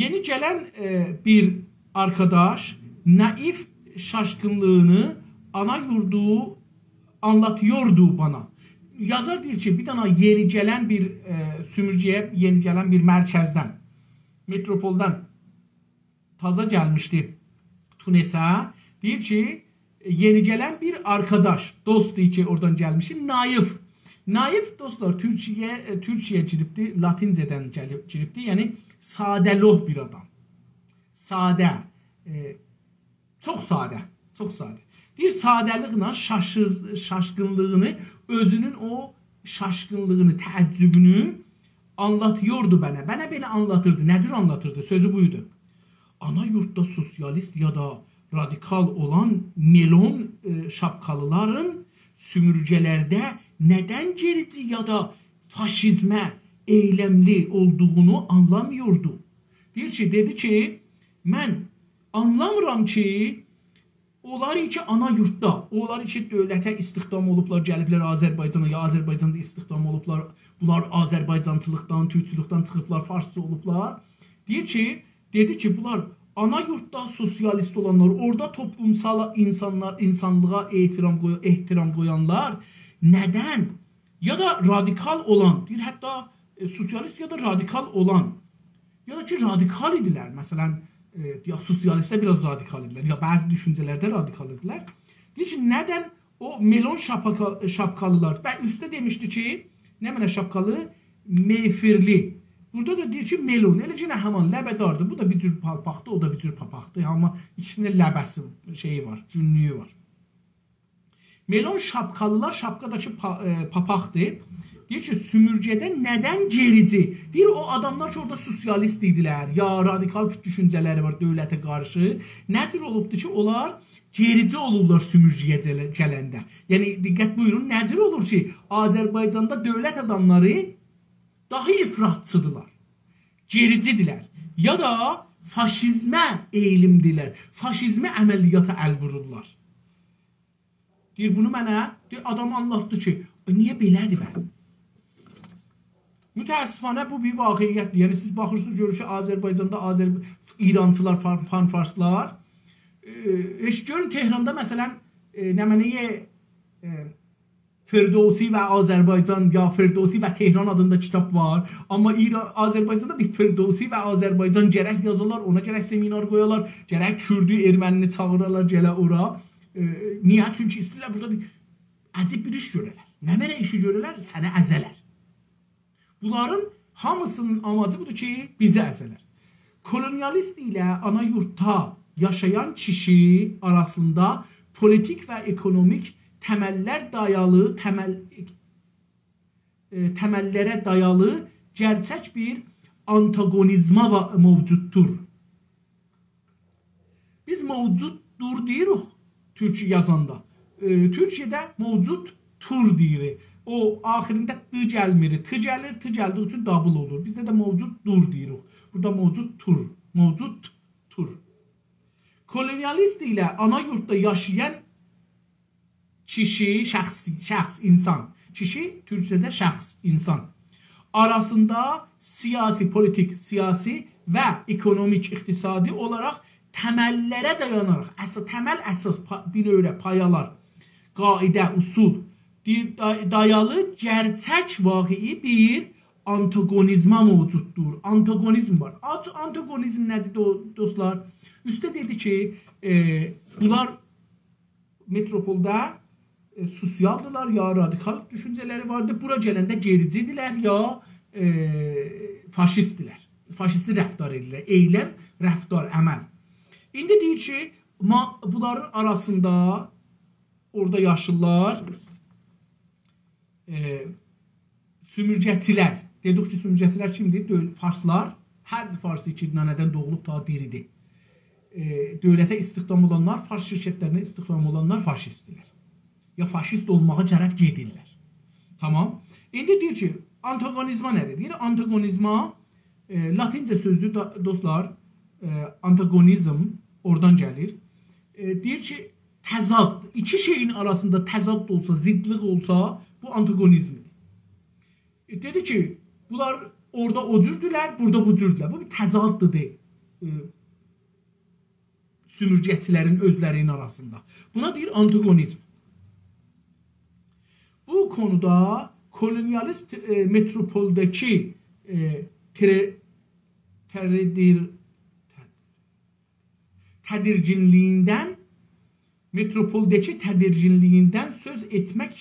Yeni gelen, e, bir arkadaş naif şaşkınlığını ana yurdu anlatıyordu bana. یازار دئییر کی، بیر دنه یئنی گلن بیر، ائ، سومورگه‌یه، یئنی گلن بیر مرکزدن، متروپولدان تازا گلمیشدی تونسه. دئییر کی، یئنی گلن بیر آرکاداش، دوست دئییر کی، اورادان گلمیشدی. نایف. نایف، دوستلار، تورکیه، ائ، تورکیه‌یه گیریبدی، لاتینجه‌دن گلیب، گیریبدی. یعنی، ساده‌لوح بیر آدام. ساده، ائ، چوخ ساده، چوخ ساده. دئییر، ساده‌لیکله شاشیر-، شاشقینلیغینی، اؤزونون او شاشقینلیغینی، تعجبونو آنلاتیوردو بنه. بنه بئله آنلاتیردی. نه جور آنلاتیردی؟ سؤزو بویدو. Ana yurtta sosyalist ya da radikal olan melon, e, şapkalıların sömürgelerde neden gerici ya da faşizme eylemli olduğunu anlamıyordu. دئییر کی، دئدی کی، من آنلامیرام کی، اونلار کی، آنا یورتدا، اونلار کی، دؤولته استخدام اولوبلار، گلیبلر آذربایجانا، یا آذربایجاندا استخدام اولوبلار، بونلار آذربایجانچیلیقدان، تورکچولوکدن چیخیبلار، فارسچی اولوبلار. دئییر کی، دئدی کی، بونلار آنا یورتدا سوسیالیست اولانلار، اورادا توپلومسال اینسانلار، اینسانلیغا احترام قوی-، احترام قویانلار ندن؟ یا دا رادیکال اولان، دئییر، حتی، ائ، سوسیالیست یا دا رادیکال اولان، یا دا کی، رادیکال ایدیلر. مثلا، ائ، یا سوسیالیستلر بیر آز رادیکال ایدیلر، یا بعضی دوشونجه‌لرده رادیکال ایدیلر. دئییر کی، ندن او مئلون شاپاکا-، شاپکالیلار؟ و اوسته دئمیشدی کی، نمنه شاپکالی؟ مئیفیرلی. بورادا دا دئییر کی، مئلون. ائله یئنه همان لبه‌داردیر. بو دا بیر جور پالپاقدیر، او دا بیر جور پاپاقدیر. آمما ایکیسینین ده لبه‌سی، شئیی وار، گونلویو وار. مئلون شاپکالیلار، شاپکا دا کی، پا-، ائ، پاپاقدیر. دئییر کی، سومورگه‌ده ندن گئریجی؟ دئییر، او آداملار کی، اورادا سوسیالیست ایدیلر، یا رادیکال دوشونجه‌لری وار دؤولته قارشی. نه جور اولوبدور کی، اونلار گئریجی اولورلار سومورگه‌یه گله-، گلنده؟ یعنی، دقت بویورون، نه جور اولور کی، آذربایجاندا دؤولت آداملاری داها افراطچیدیرلار، گئریجیدیرلر، یا دا فاشیزمه ائییلیمدیرلر، فاشیزمی عملیاتا ال وورورلار. دئییر، بونو منه، دئییر، آدام آنلاتدی کی، ائ، نییه بئله‌دیر به؟ متأسفانه بو بیر واقعیتدیر. یعنی، سیز باخیرسینیز، گؤرور کی، آذربایجاندا آذر-، ایرانچیلار، فان-، پان‌فارسلار، ائ، هئچ گؤرون تهراندا، مثلا، ائ، نمنه، ائ، فردوسی و آذربایجان، یا فردوسی و تهران آدیندا کیتاب وار. آمما ایران، آذربایجاندا بیر فردوسی و آذربایجان گرک یازالار، اونا گرک سمینار قویالار، گرک کوردو، ارمنینی چاغیرالار، گله اورا. ائ، نییه؟ چونکی ایسته‌ییرلر بورادا بیر عجیب بیر ایش گؤره‌لر. نمنه ایشی گؤره‌لر؟ سنی ازه‌لر. بونلارین هامیسینین آماجی بودور کی، بیزی ازه‌لر. Kolonyalist ile ana yurtta yaşayan kişi arasında politik ve ekonomik temeller dayalı temel, e, temellere dayalı gerçek bir antagonizma va-, mevcuttur. بیز موجوددور دئییریک تورکی یازاندا. ائ، تورکیه‌ده موجودتور دئییریک. او آخیرینده د گلمیر، ت گلیر، ت گلدیگی اوچون دابل اولور. بیزده ده موجوددور دئییریک. بورادا موجودتور، موجودتور. Kolonyalist ile ana yurtta yaşayan kişi, şəxs, şəxs, insan. Kişi, تورکجه‌ده شخص، insan. Arasında siyasi, politik, siyasi ve ekonomik, iqtisadi olarak temellere dayanarak, əsas, temel əsas, pa-, bir növrə payalar, qaide, usul, di-, day-, dayalı gerçek, واقعی bir آنتاگونیزما موجوددور. آنتاگونیزم وار. آنت-، آنتاگونیزم نه‌دیر دو-، دوستلار؟ اوسته دئدی کی، ائ، بونلار متروپولدا، ائ، سوسیالدیرلار، یا رادیکال دوشونجه‌لری واردیر. بورا گلنده گئریجیدیرلر، یا، ائ، فاشیستدیرلر. فاشیستی رفتار ائدیرلر. ائیلم، رفتار، عمل. ایندی دئییر کی، ما-، بونلارین آراسیندا اورادا یاشیرلار، ائ، سومورگه‌چیلر. دئدیک کی، سومورگه‌چیلر کیمدیر؟ دؤ-، فارسلار، هر بیر فارس کی، ننه‌دن دوغولوب تا دیریدیر. ائ، دؤولته استخدام اولانلار، فارس شرکتلرینه استخدام اولانلار فاشیستدیرلر. یا فاشیست اولماغا طرف گئدیرلر. تامام. ایندی دئییر کی، آنتاگونیزما نه‌دیر؟ دئییر، آنتاگونیزما، ائ، لاتینجه سؤزدور دا-، دوستلار، ائ، آنتاگونیزم اورادان گلیر. ائ، دئییر کی، تضاد، ایکی شئیین آراسیندا تضاد اولسا، ضدلیق اولسا، بو آنتاگونیزمدیر. ائ، دئدی کی، بونلار اورادا او جوردولر، بورادا بو جوردولر. بو بیر تضاددیر، ائ، سومورگه‌چیلرین اؤزلری‌نین آراسیندا. بونا دئییر آنتاگونیزم. بو کونودا کولونیالیست، ائ، متروپولداکی، ائ، تره-، تردیر-، تدیرگینلیگیندن، متروپولداکی تدیرگینلیگیندن سؤز ائتمک،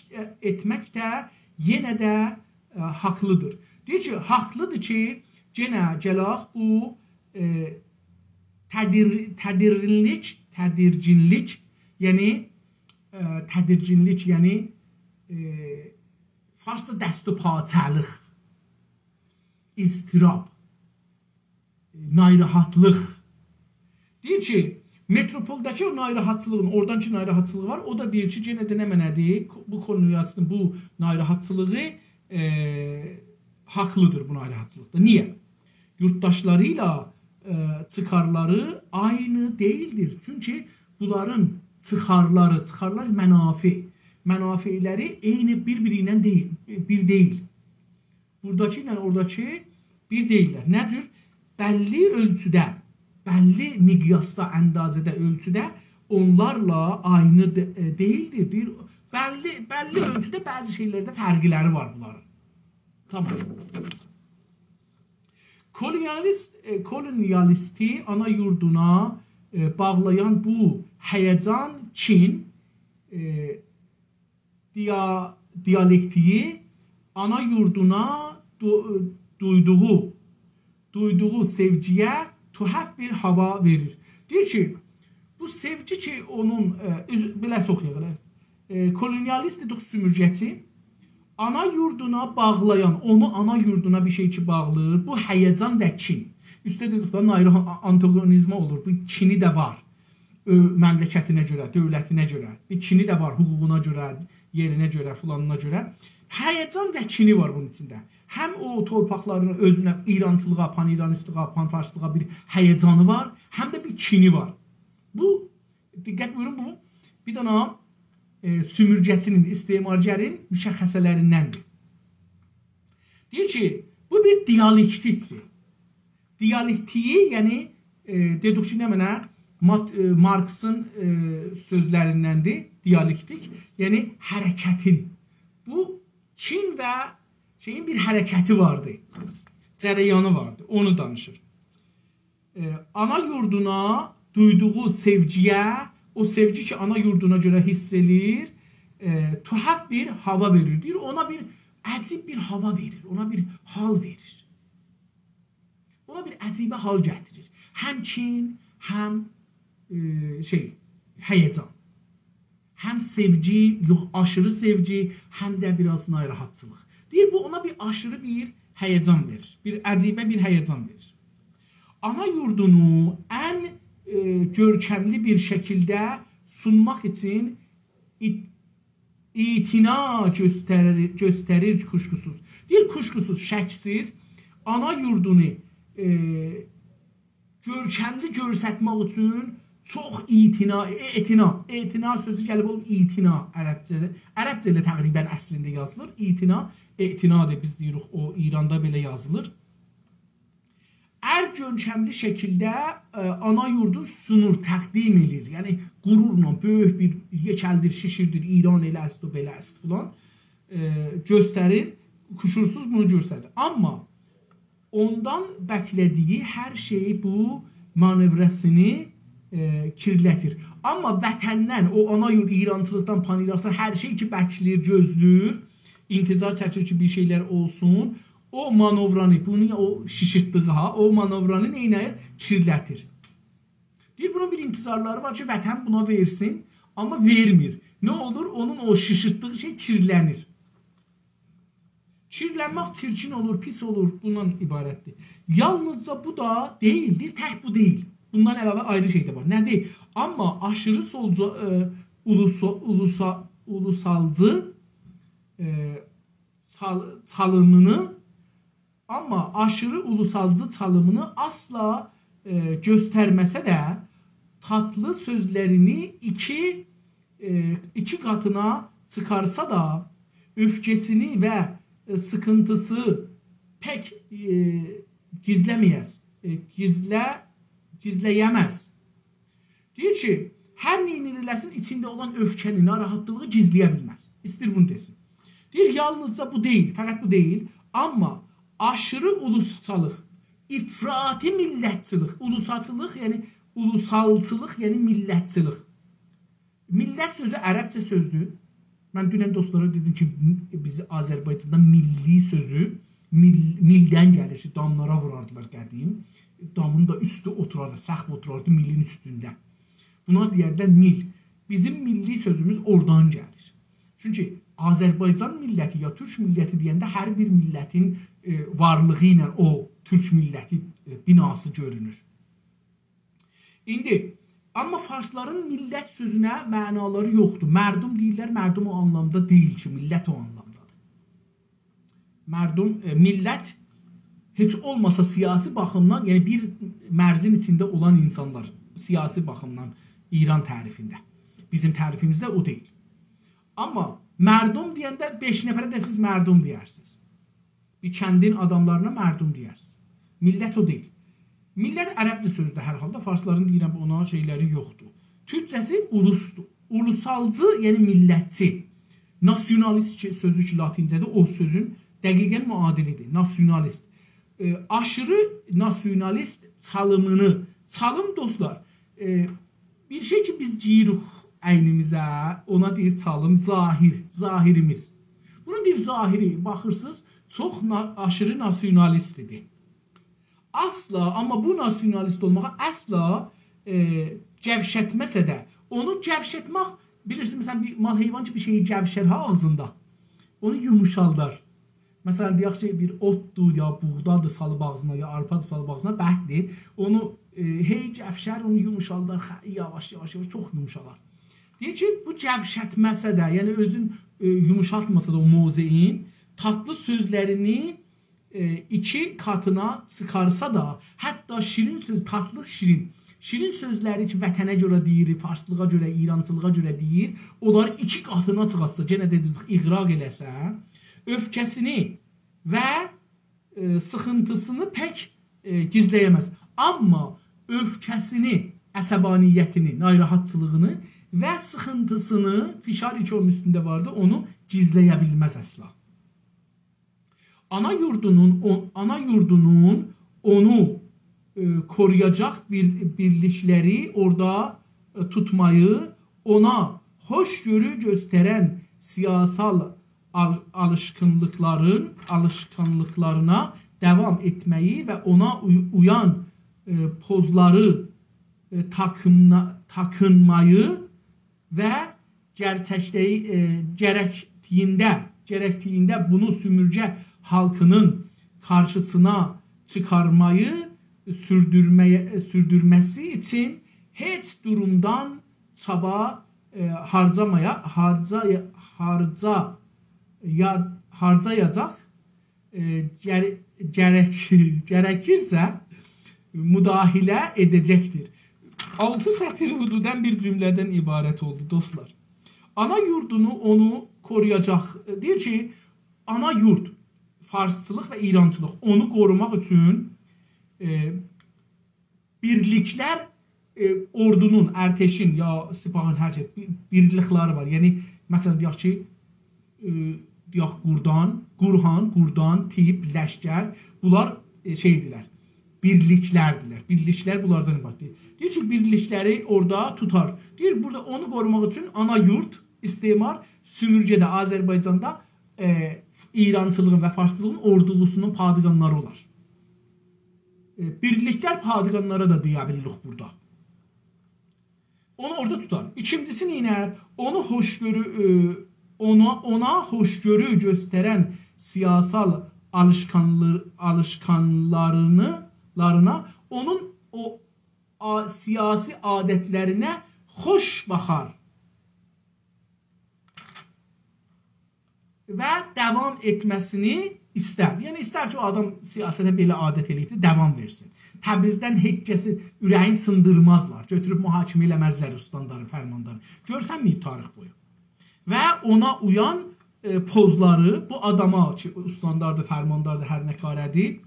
ائتمک ده یئنه ده، ائ، حاقلیدیر. دئییر کی، حاقلیدیر کی، یئنه گلک بو، ائ، تدیر-، تدیرگینلیک، تدیرگینلیک، یعنی، ائ، تدیرگینلیک، یعنی، ائ، فارسدا دست و پاچه‌لیق، اضطراب، ناراحتلیق. دئییر کی، متروپولداکی او ناراحتچیلیغین، اورادان کی ناراحتچیلیغی وار، او دا دئییر کی، یئنه ده نمنه‌دیر؟ بو کولونیالیستین بو ناراحتچیلیغی، ائ، حاقلیدیر بو ناراحتچیلیقدا. نییه؟ یورتداشلاری ایله، ائ، چیخارلاری عینی دئییلدیر. چونکی بونلارین چیخارلاری، چیخارلار منافع، منافعلری عینی بیر-بیری ایله دئییل، بیر دئییل. بوراداکی ایله اوراداکی بیر دئییللر. نه جور؟ بللی اؤلچوده، بللی مقیاسدا، اندازه‌ده، اؤلچوده اونلارلا عینی دئ-، ائ، دئییلدیر. دئییر، بللی، بللی اؤلچوده بعضی شئیلرده فرقلری وار بونلارین. تامام. کولونیالیست، ائ، کولونیالیستی آنا یوردونا، ائ، باغلایان بو هیجان، کین، ائ، دیا-، دیالکتیگی آنا یوردونا دو-، دویدوغو، دویدوغو سئوگی‌یه توحاف بیر هاوا وئریر. دئییر کی، بو سئوگی کی، اونون، ائ، اوز-، بئله اوخویاق ائله. ائ، کولونیالیست دئدیک، سومورگه‌چی. آنا یوردونا باغلایان، اونو آنا یوردونا بیر شئی کی باغلاییر، بو هیجان و کین. اوسته دئدیک ده، آیری آنتاگونیزما اولور. بو کینی ده وار. اؤ، مملکتینه گؤره، دؤولتینه گؤره، بیر کینی ده وار، حقوقونا گؤره، یئرینه گؤره، فلانینا گؤره. هیجان و کینی وار بونون ایچینده. هم او تورپاقلارینی اؤزونه، ایرانچیلیغا، پان‌ایرانیستلیغا، پان‌فارسلیغا بیر هیجانی وار، هم ده بیر کینی وار. بو، دقت بویورون، بو بیر دنه، ائ، سومورگه‌چی‌نین، استعمارگرین مشخصه‌لریندندیر. دئییر کی، بو بیر دیالکتیکدیر. دیالکتیگی، یعنی، ائ، دئدیک کی، نمنه؟ مات-، ائ، مارکسین، ائ، سؤزلریندندیر، دیالکتیک، یعنی حرکتین. بو، کین و شئیین بیر حرکتی واردی، جریانی واردی، اونو دانیشیر. ائ، آنا یوردونا دویدوغو سئوگی‌یه، او سئوگی کی، آنا یوردونا گؤره حیس ائله‌ییر، ائ، توحاف بیر هاوا وئریر. دئییر، اونا بیر عجیب بیر هاوا وئریر، اونا بیر حال وئریر. اونا بیر عجیبه حال گتیریر. هم کین، هم، ائ، شئی، هیجان. هم سئوگی، یوخ، آشیری سئوگی، هم ده بیر آز ناراحتچیلیق. دئییر، بو اونا بیر آشیری بیر هیجان وئریر. بیر عجیبه بیر هیجان وئریر. آنا یوردونو ان، ائ، گؤرکملی بیر شکیلده سونماق اوچون ائت-، اعتنا گؤستریر، گؤستریر کوشکوسوز. دئییر، کوشکوسوز، شکسیز، آنا یوردونو، ائ، گؤرکملی گؤرستمک اوچون چوخ اعتنا، اعتنا، اعتنا سؤزو گلیب اولوب اعتنا عربجه‌ده. عربجه ایله تقریباً اصلینده یازیلیر. اعتنا، اعتنادیر، بیز دئییریک، او ایراندا بئله یازیلیر. ار گؤرکملی شکیلده، ائ، آنا یوردون سونور، تقدیم ائله‌ییر. یعنی، غرورلا بؤیوک بیر یئکلدیر، شیشیردیر، ایران ائله است، او بئله است فلان، ائ، گؤستریر. قصورسوز بونو گؤستردی. آمما اوندان بکله‌دیگی هر شئیی بو مانئوراسینی، ائ، کیرلتیر. آمما وطندن، او آنا یورد، ایرانچیلیقدان، پان‌ایرانچیلیقدان هر شئی کی بکله‌ییر، گؤزله‌ییر، انتظار چکیر کی بیر شئیلر اولسون، او مانئورانی، بونو او شیشیرتدیگی ها، او مانئورانی نئینه‌ییر؟ کیرلتیر. دئییر، بونون بیر انتظارلاری وار کی وطن بونا وئرسین، آمما وئرمیر. نه اولور؟ اونون او شیشیرتدیگی شئی کیرلنیر. کیرلنمک چیرکین اولور، پیس اولور، بوندان عبارتدیر. یالنیزجا بو دا دئییل، دئییر، تک بو دئییل. بوندان علاوه آیری شئی ده وار. نه‌دیر؟ آمما آشیری سولجو، ائ، اولوسو-، اولوسا-، اولوسالجی، ائ، چال-، چالیمینی، آمما آشیری اولوسالجی چالیمینی آسلا، ائ، گؤسترمه‌سه ده، تاتلی سؤزلرینی ایکی ائ، ایکی قاتینا چیخارسا دا، اؤفکه‌سینی و، ائ، سیخینتیسی پک، ائ، گیزله‌مه‌یه‌ز، ائ، گیزله-، گیزله‌یه‌مز. دئییر کی، هر نئینیر ائله‌سین، ایچینده اولان اؤفکه‌نی، ناراحتلیغی گیزله‌یه بیلمز. ایستیر بونو دئسین. دئییر، یالنیزجا بو دئییل، فقط بو دئییل، آمما آشیری اولوسچالیق، افراطی میللتچیلیک، اولوساچیلیق، یعنی اولوسالچیلیق، یعنی میللتچیلیک. میللت سؤزو عربجه سؤزدور. من دونن دوستلارا دئدیم کی، بیز آذربایجاندا میللی سؤزو میل، میلدن گلیر کی، داملارا ووراردیلار قدیم. دامین دا اوستو اوتوراردی، سقف اوتوراردی میلین اوستونده. بونا دئیردیلر میل. بیزیم میللی سؤزوموز اورادان گلیر. چونکی آذربایجان میللتی یا تورک میللتی دئینده هر بیر میللتین، ائ، وارلیغی ایله او تورک میللتی، ائ، بناسی گؤرونور. ایندی، آمما فارسلارین میللت سؤزونه معنالاری یوخدور. مردم دئییرلر، مردم او آنلامدا دئییل کی، میللت او آنلامدادیر. مردم، ائ، میللت هئچ اولماسا سیاسی باخیمدان، یعنی بیر مرزین ایچینده اولان اینسانلار، سیاسی باخیمدان ایران تعریفینده. بیزیم تعریفیمیزده او دئییل. آمما مردم دئینده بئش نفره ده سیز مردم دئیرسینیز. بیر کندین آداملارینا مردم دئیرسینیز. میللت او دئییل. میللت عربجه سؤزدور هر حالدا، فارسلارین دئییرم اونا شئیلری یوخدور. تورکجه‌سی اولوسدور. اولوسالجی، یعنی میللتچی. ناسیونالیست کی، سؤزو کی لاتینجه‌دیر، او سؤزون دقیقاً معادلیدیر. ناسیونالیست. ائ، آشیری ناسیونالیست چالیمینی، چالیم دوستلار، ائ، بیر شئی کی بیز گئییریک اینیمیزه، اونا دئییر چالیم، ظاهر، ظاهریمیز. بونون بیر ظاهری، باخیرسینیز، چوخ نا، آشیری ناسیونالیستدیر. اصلا، آمما بو ناسیونالیست اولماغا اصلا، ائ، گئوشتمه‌سه ده، اونو گئوشتمک، بیلیرسینیز، مثلا، بیر مال حیوان کی بیر شئیی گئوشر ها آغزیندا، اونو یوموشالدار. مثلا، دئیک کی بیر اوتدور، یا بوغدادیر سالیب آغزینا، یا آرپادیر سالیب آغزینا، برکدیر. اونو، ائ، هئی گئوشر، اونو یوموشالدار، خ، یاواش، یاواش، یاواش، چوخ یوموشالار. دئییر کی، بو گئوشتمه‌سه ده، یعنی اؤزون، ائ، یوموشالتماسا دا او موضعین، تاتلی سؤزلرینی، ائ، ایکی قاتینا چیخارسا دا، حتی شیرین سؤز، تاتلی شیرین، شیرین سؤزلری کی وطنه گؤره دئییر، فارسلیغا گؤره، ایرانچیلیغا گؤره دئییر، اونلاری ایکی قاتینا چیخارتسا، یئنه ده دئدیک، اغراق ائله‌سه، اؤفکه‌سینی و، ائ، سیخینتیسینی پک، ائ، گیزله‌یه‌مز. آمما اؤفکه‌سینی، عصبانیتینی، ناراحتچیلیغینی و سیخینتیسینی، فشار کی اونون اوستونده واردی، اونو گیزله‌یه بیلمز اصلا. آنا یوردونون، او، آنا یوردونون اونو، ائ، قورویاجاق بیر، بیرلیکلری اورادا، ائ، توتمایی، اونا خوشگؤرو گؤسترن سیاسال آل، آلیشقینلیقلارین، آلیشقانلیقلارینا داوام ائتمه‌یی و اونا اوی، اویان، ائ، پوزلاری، ائ، تاکینما، تاکینمایی و گئرچکده‌یی، ائ، گرکدیگینده، گرکدیگینده بونو سؤمورگه خالقینین قارشیسینا چیخارمایی سوردورمه‌یه، سوردورمه‌سی اوچون هئچ دورومدان چابا، ائ، هارجامایا، هارجایا، هارجا، یا، هارجایاجاق ائ، گره، گرک، گرکیرسه مداخله ائده‌جکدیر. آلتی سطیر حدوداً بیر جمله‌دن عبارت اولدو، دوستلار. آنا یوردونو اونو قورویاجاق. دئییر کی، آنا یورد، فارسچیلیق و ایرانچیلیق اونو قوروماق اوچون، ائ، بیرلیکلر، ائ، اوردونون، ارتشین یا سپاهین هر شئی، بیر، بیرلیکلری وار. یعنی، مثلا، دئیک کی، ائ، دئیک، گوردان، گورهان، گوردان، تیپ، لشکر، بونلار، ائ، شئیدیرلر، بیرلیکلردیرلر. بیرلیکلر بونلاردان عبارتدیر. دئییر کی، بیرلیکلری اورادا توتار. دئییر، بورادا اونو قوروماق اوچون آنا یورد، استعمار، سومورگه‌ده، آذربایجاندا، ائ، ایرانچیلیغین و فارسچیلیغین اوردولوسونون پادگانلاری اولار. ائ، بیرلیکلر پادگانلارا دا دئیه بیلیریک بورادا. اونو اورادا توتار. ایکینجیسی نئینر؟ اونو خوشگؤرو، ائ، اونا، اونا خوشگؤرو گؤسترن سیاسال آلیشقانلی-، آلیشقانلارینی، لارینا، اونون او آ-، سیاسی عادتلرینه خوش باخار و داوام ائتمه‌سینی ایستر. یعنی، ایستر کی، او آدام سیاسته بئله عادت ائله‌ییبدیر، داوام وئرسین. تبریزدن هئچ کسی اوره‌یین سیندیرمازلار، گؤتوروب محاکمه ائله‌مزلر استانداری، فرمانداری. گؤرسنمه‌ییب تاریخ بویو. و اونا اویان، ائ، پوزلاری، بو آداما کی، استانداردیر، فرمانداردیر، هر نه کاره‌دیر،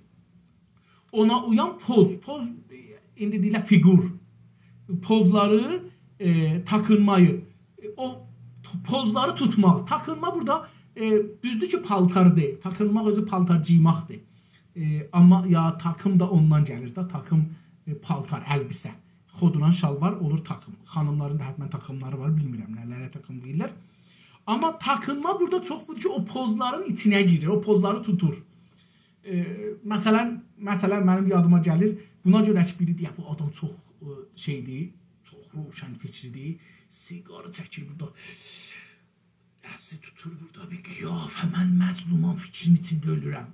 اونا اویان پوز، پوز، ائ، ایندی دئییرلر فیگور. پوزلاری، ائ، تاکینمایی، ائ، او ت-، پوزلاری توتماق. تاکینما بورادا، ائ، دوزدور کی، پالتار دئییل. تاکینماق اؤزو پالتار گئیمکدیر. ائ، آمما یا تاکین دا اوندان گلیر ده، تاکین، ائ، پالتار، البسه. خودلا شالوار اولور تاکین. خانیملارین دا حتماً تاکینلاری وار، بیلمیرم نه‌لره تاکین دئییرلر. آمما تاکینما بورادا چوخ بودور کی، او پوزلارین ایچینه گیریر، او پوزلاری توتور. ائ، مثلا، مثلا، منیم یادیما گلیر، بونا گؤره کی، بیری دئیه، بو آدام چوخ، ائ، شئیدیر، چوخ روشنفکردیر، سیگاری چکیر بورادا. دستی توتور بورادا بیر قیافه، من مظلومام، فیکرین ایچینده اؤلورم.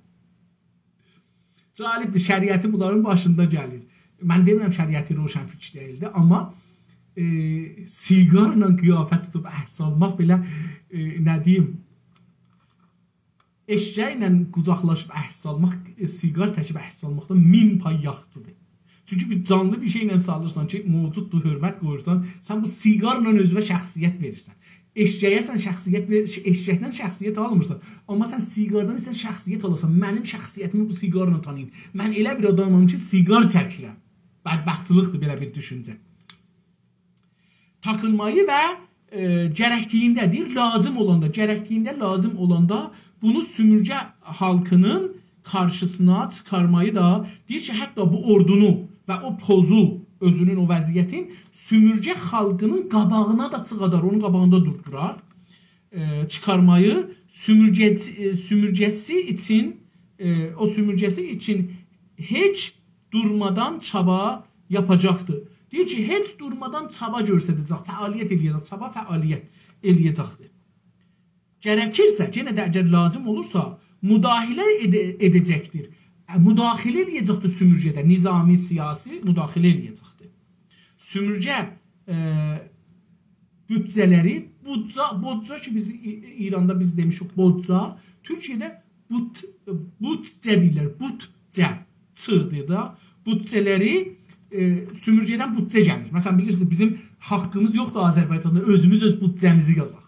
جالبدیر، شریعتی بونلارین باشیندا گلیر. من دئمیرم شریعتی روشنفکر دئییلدی، آمما، ائ، سیگارلا قیافه توتوب عکس آلماق بئله، ائ، نه دئییم، ائششک ایله قوجاقلاشیب عکس آلماق، ائ، سیگار چکیب عکس آلماقدان مین پای یاخشیدیر. چونکی بیر جانلی بیر شئیله سالیرسان کی، موجوددور، حؤرمت قویورسان، سن بو سیگارلا اؤزونه شخصیت وئریرسن. ائششگه سن شخصیت وئر-، ش-، ائششکدن شخصیت آلمیرسان. آمما سن سیگاردان ایسته‌ییرسن شخصیت آلاسان. منیم شخصیتیمی بو سیگارلا تانییین. من ائله بیر آدامام کی، سیگار چکیرم. بدبختچیلیقدیر بئله بیر دوشونجه. تاکینمایی و، ائ، گرکدیگینده دئییر، لازیم اولاندا، گرکدیگینده، لازیم اولاندا بونو سومورگه خالقینین قارشیسینا چیخارمایی دا، دئییر کی، حتی بو اوردونو و او پوزو، اؤزونون او وضعیتین سومورگه خالقینین قاباغینا دا چیخادار، اونون قاباغیندا دوردورار. ائ، چیخارمایی سومورگه‌سی، ائ، سومورگه‌سی اوچون، ائ، او سومورگه‌سی اوچون هئچ دورمادان چابا یاپاجاقدیر. دئییر کی، هئچ دورمادان چابا گؤستره‌جک، فعالیت ائله‌یه‌جک، چابا، فعالیت ائله‌یه‌جکدیر. گرکیرسه، یئنه ده اگر لازیم اولورسا، مداخله ائده-، ائده‌جکدیر. ائ، مداخله ائله‌یه‌جکدیر سومورگه‌ده، نظامی، سیاسی مداخله ائله‌یه‌جکدیر. سومورگه، ائ، بودجه‌لری، بودجا، بودجا کی، بیز ای-، ایراندا بیز دئمیشیک بودجا، تورکیه‌ده بوت-، بودجه دئییرلر، بودجه، چ دئییر ده، بودجه‌لری، ائ، سومورگه‌دن بودجه گلیر. مثلا، بیلیرسینیز، بیزیم حاققیمیز یوخدور آذربایجاندا، اؤزوموز اؤز بودجه‌میزی یازاق.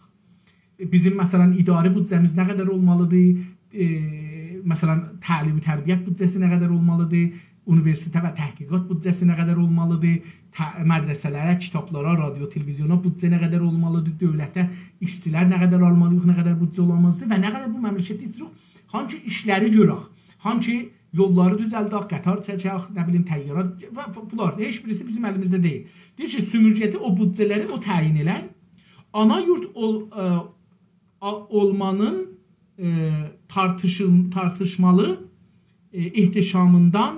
ائ، بیزیم، مثلا، اداره بودجه‌میز نه قدر اولمالیدیر؟ ائ، مثلا، تعلیم و تربیت بودجه‌سی نه قدر اولمالیدیر؟ اونیوئرسیتئت و تحقیقات بودجه‌سی نه قدر اولمالیدیر؟ ته-، مدرسه‌لره، کیتابلارا، رادیو، تلویزیونا بودجه نه قدر اولمالیدیر؟ دؤولته ایشچیلر نه قدر آلمالییق، نه قدر بودجه اولامیزدیر و نه قدر بو مملکتده ایسته‌ییریک هانسی ایشلری گؤرک، هانسی یوللاری دوزلدک، قطار چکک، نه بیلیم، طیاره و ف-، بونلار هئچ بیریسی بیزیم الیمیزده دئییل. دئییر کی، سومورگه‌چی او بودجه‌لری او تعیین ائلر. آنا یورد اول-، ائ، آ-، اولمانین، ائ، تارتیشیل-، تارتیشمالی، ائ، احتشامیندان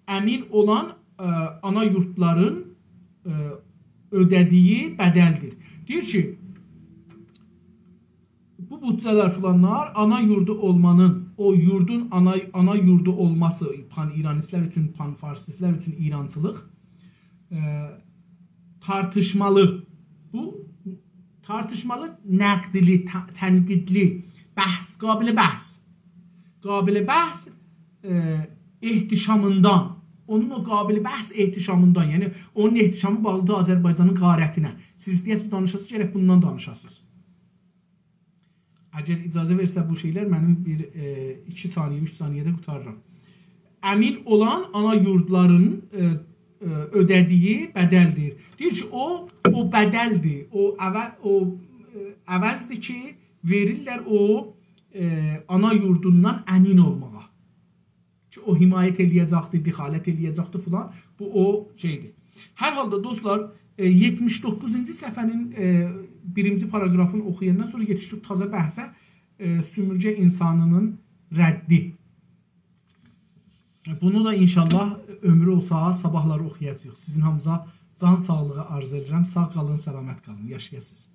امین اولان، ائ، آنا یوردلارین، ائ، اؤده‌دیگی بدلدیر. دئییر کی، بو بودجه‌لر فلانلار آنا یوردو اولمانین، او یوردون آنا، آنا یوردو اولماسی، پان‌ایرانیستلر اوچون، پان‌فارسیستلر اوچون ایرانچیلیق، ائ، تارتیشمالی، بو تارتیشمالی، نقدلی، ت-، تنقیدلی، بحث، قابل بحث، قابل بحث، ائ، احتشامیندان، اونون او قابل بحث احتشامیندان، یعنی اونون احتشامی باغلیدیر آذربایجانین غارتینه. سیز ایسته‌یه‌سینیز دانیشاسینیز، گرک بوندان دانیشاسینیز. اگر اجازه وئرسه بو شئیلر، منیم بیر، ائ، ایکی ثانیه، اوچ ثانیه‌ده قوتاریرام. امین اولان آنا یوردلارین، ائ، ائ، اؤده‌دیگی بدلدیر. دئییر کی، او، او بدلدیر، او عوه-، او، ائ، عوضدیر کی، وئریرلر او، ائ، آنا یوردوندان امین اولماغا. کی، او حمایت ائله‌یه‌جکدی، دخالت ائله‌یه‌جکدی فلان. بو او شئیدیر. هر حالدا دوستلار، ائ، یئتمیش دوققوزونجو صفحه‌نین، ائ، بیرینجی پاراگرافینی اوخویاندان سونرا یئتیشدیک تازا بحثه، ائ، سومورگه اینسانینین ردی. بونو دا ان‌شاءالله عؤمور اولسا صاباحلاری اوخویاجاغیق. سیزین هامینیزا جان ساغلیغی آرزو ائدیرم. ساغ قالین، سلامت قالین. یاشایاسینیز.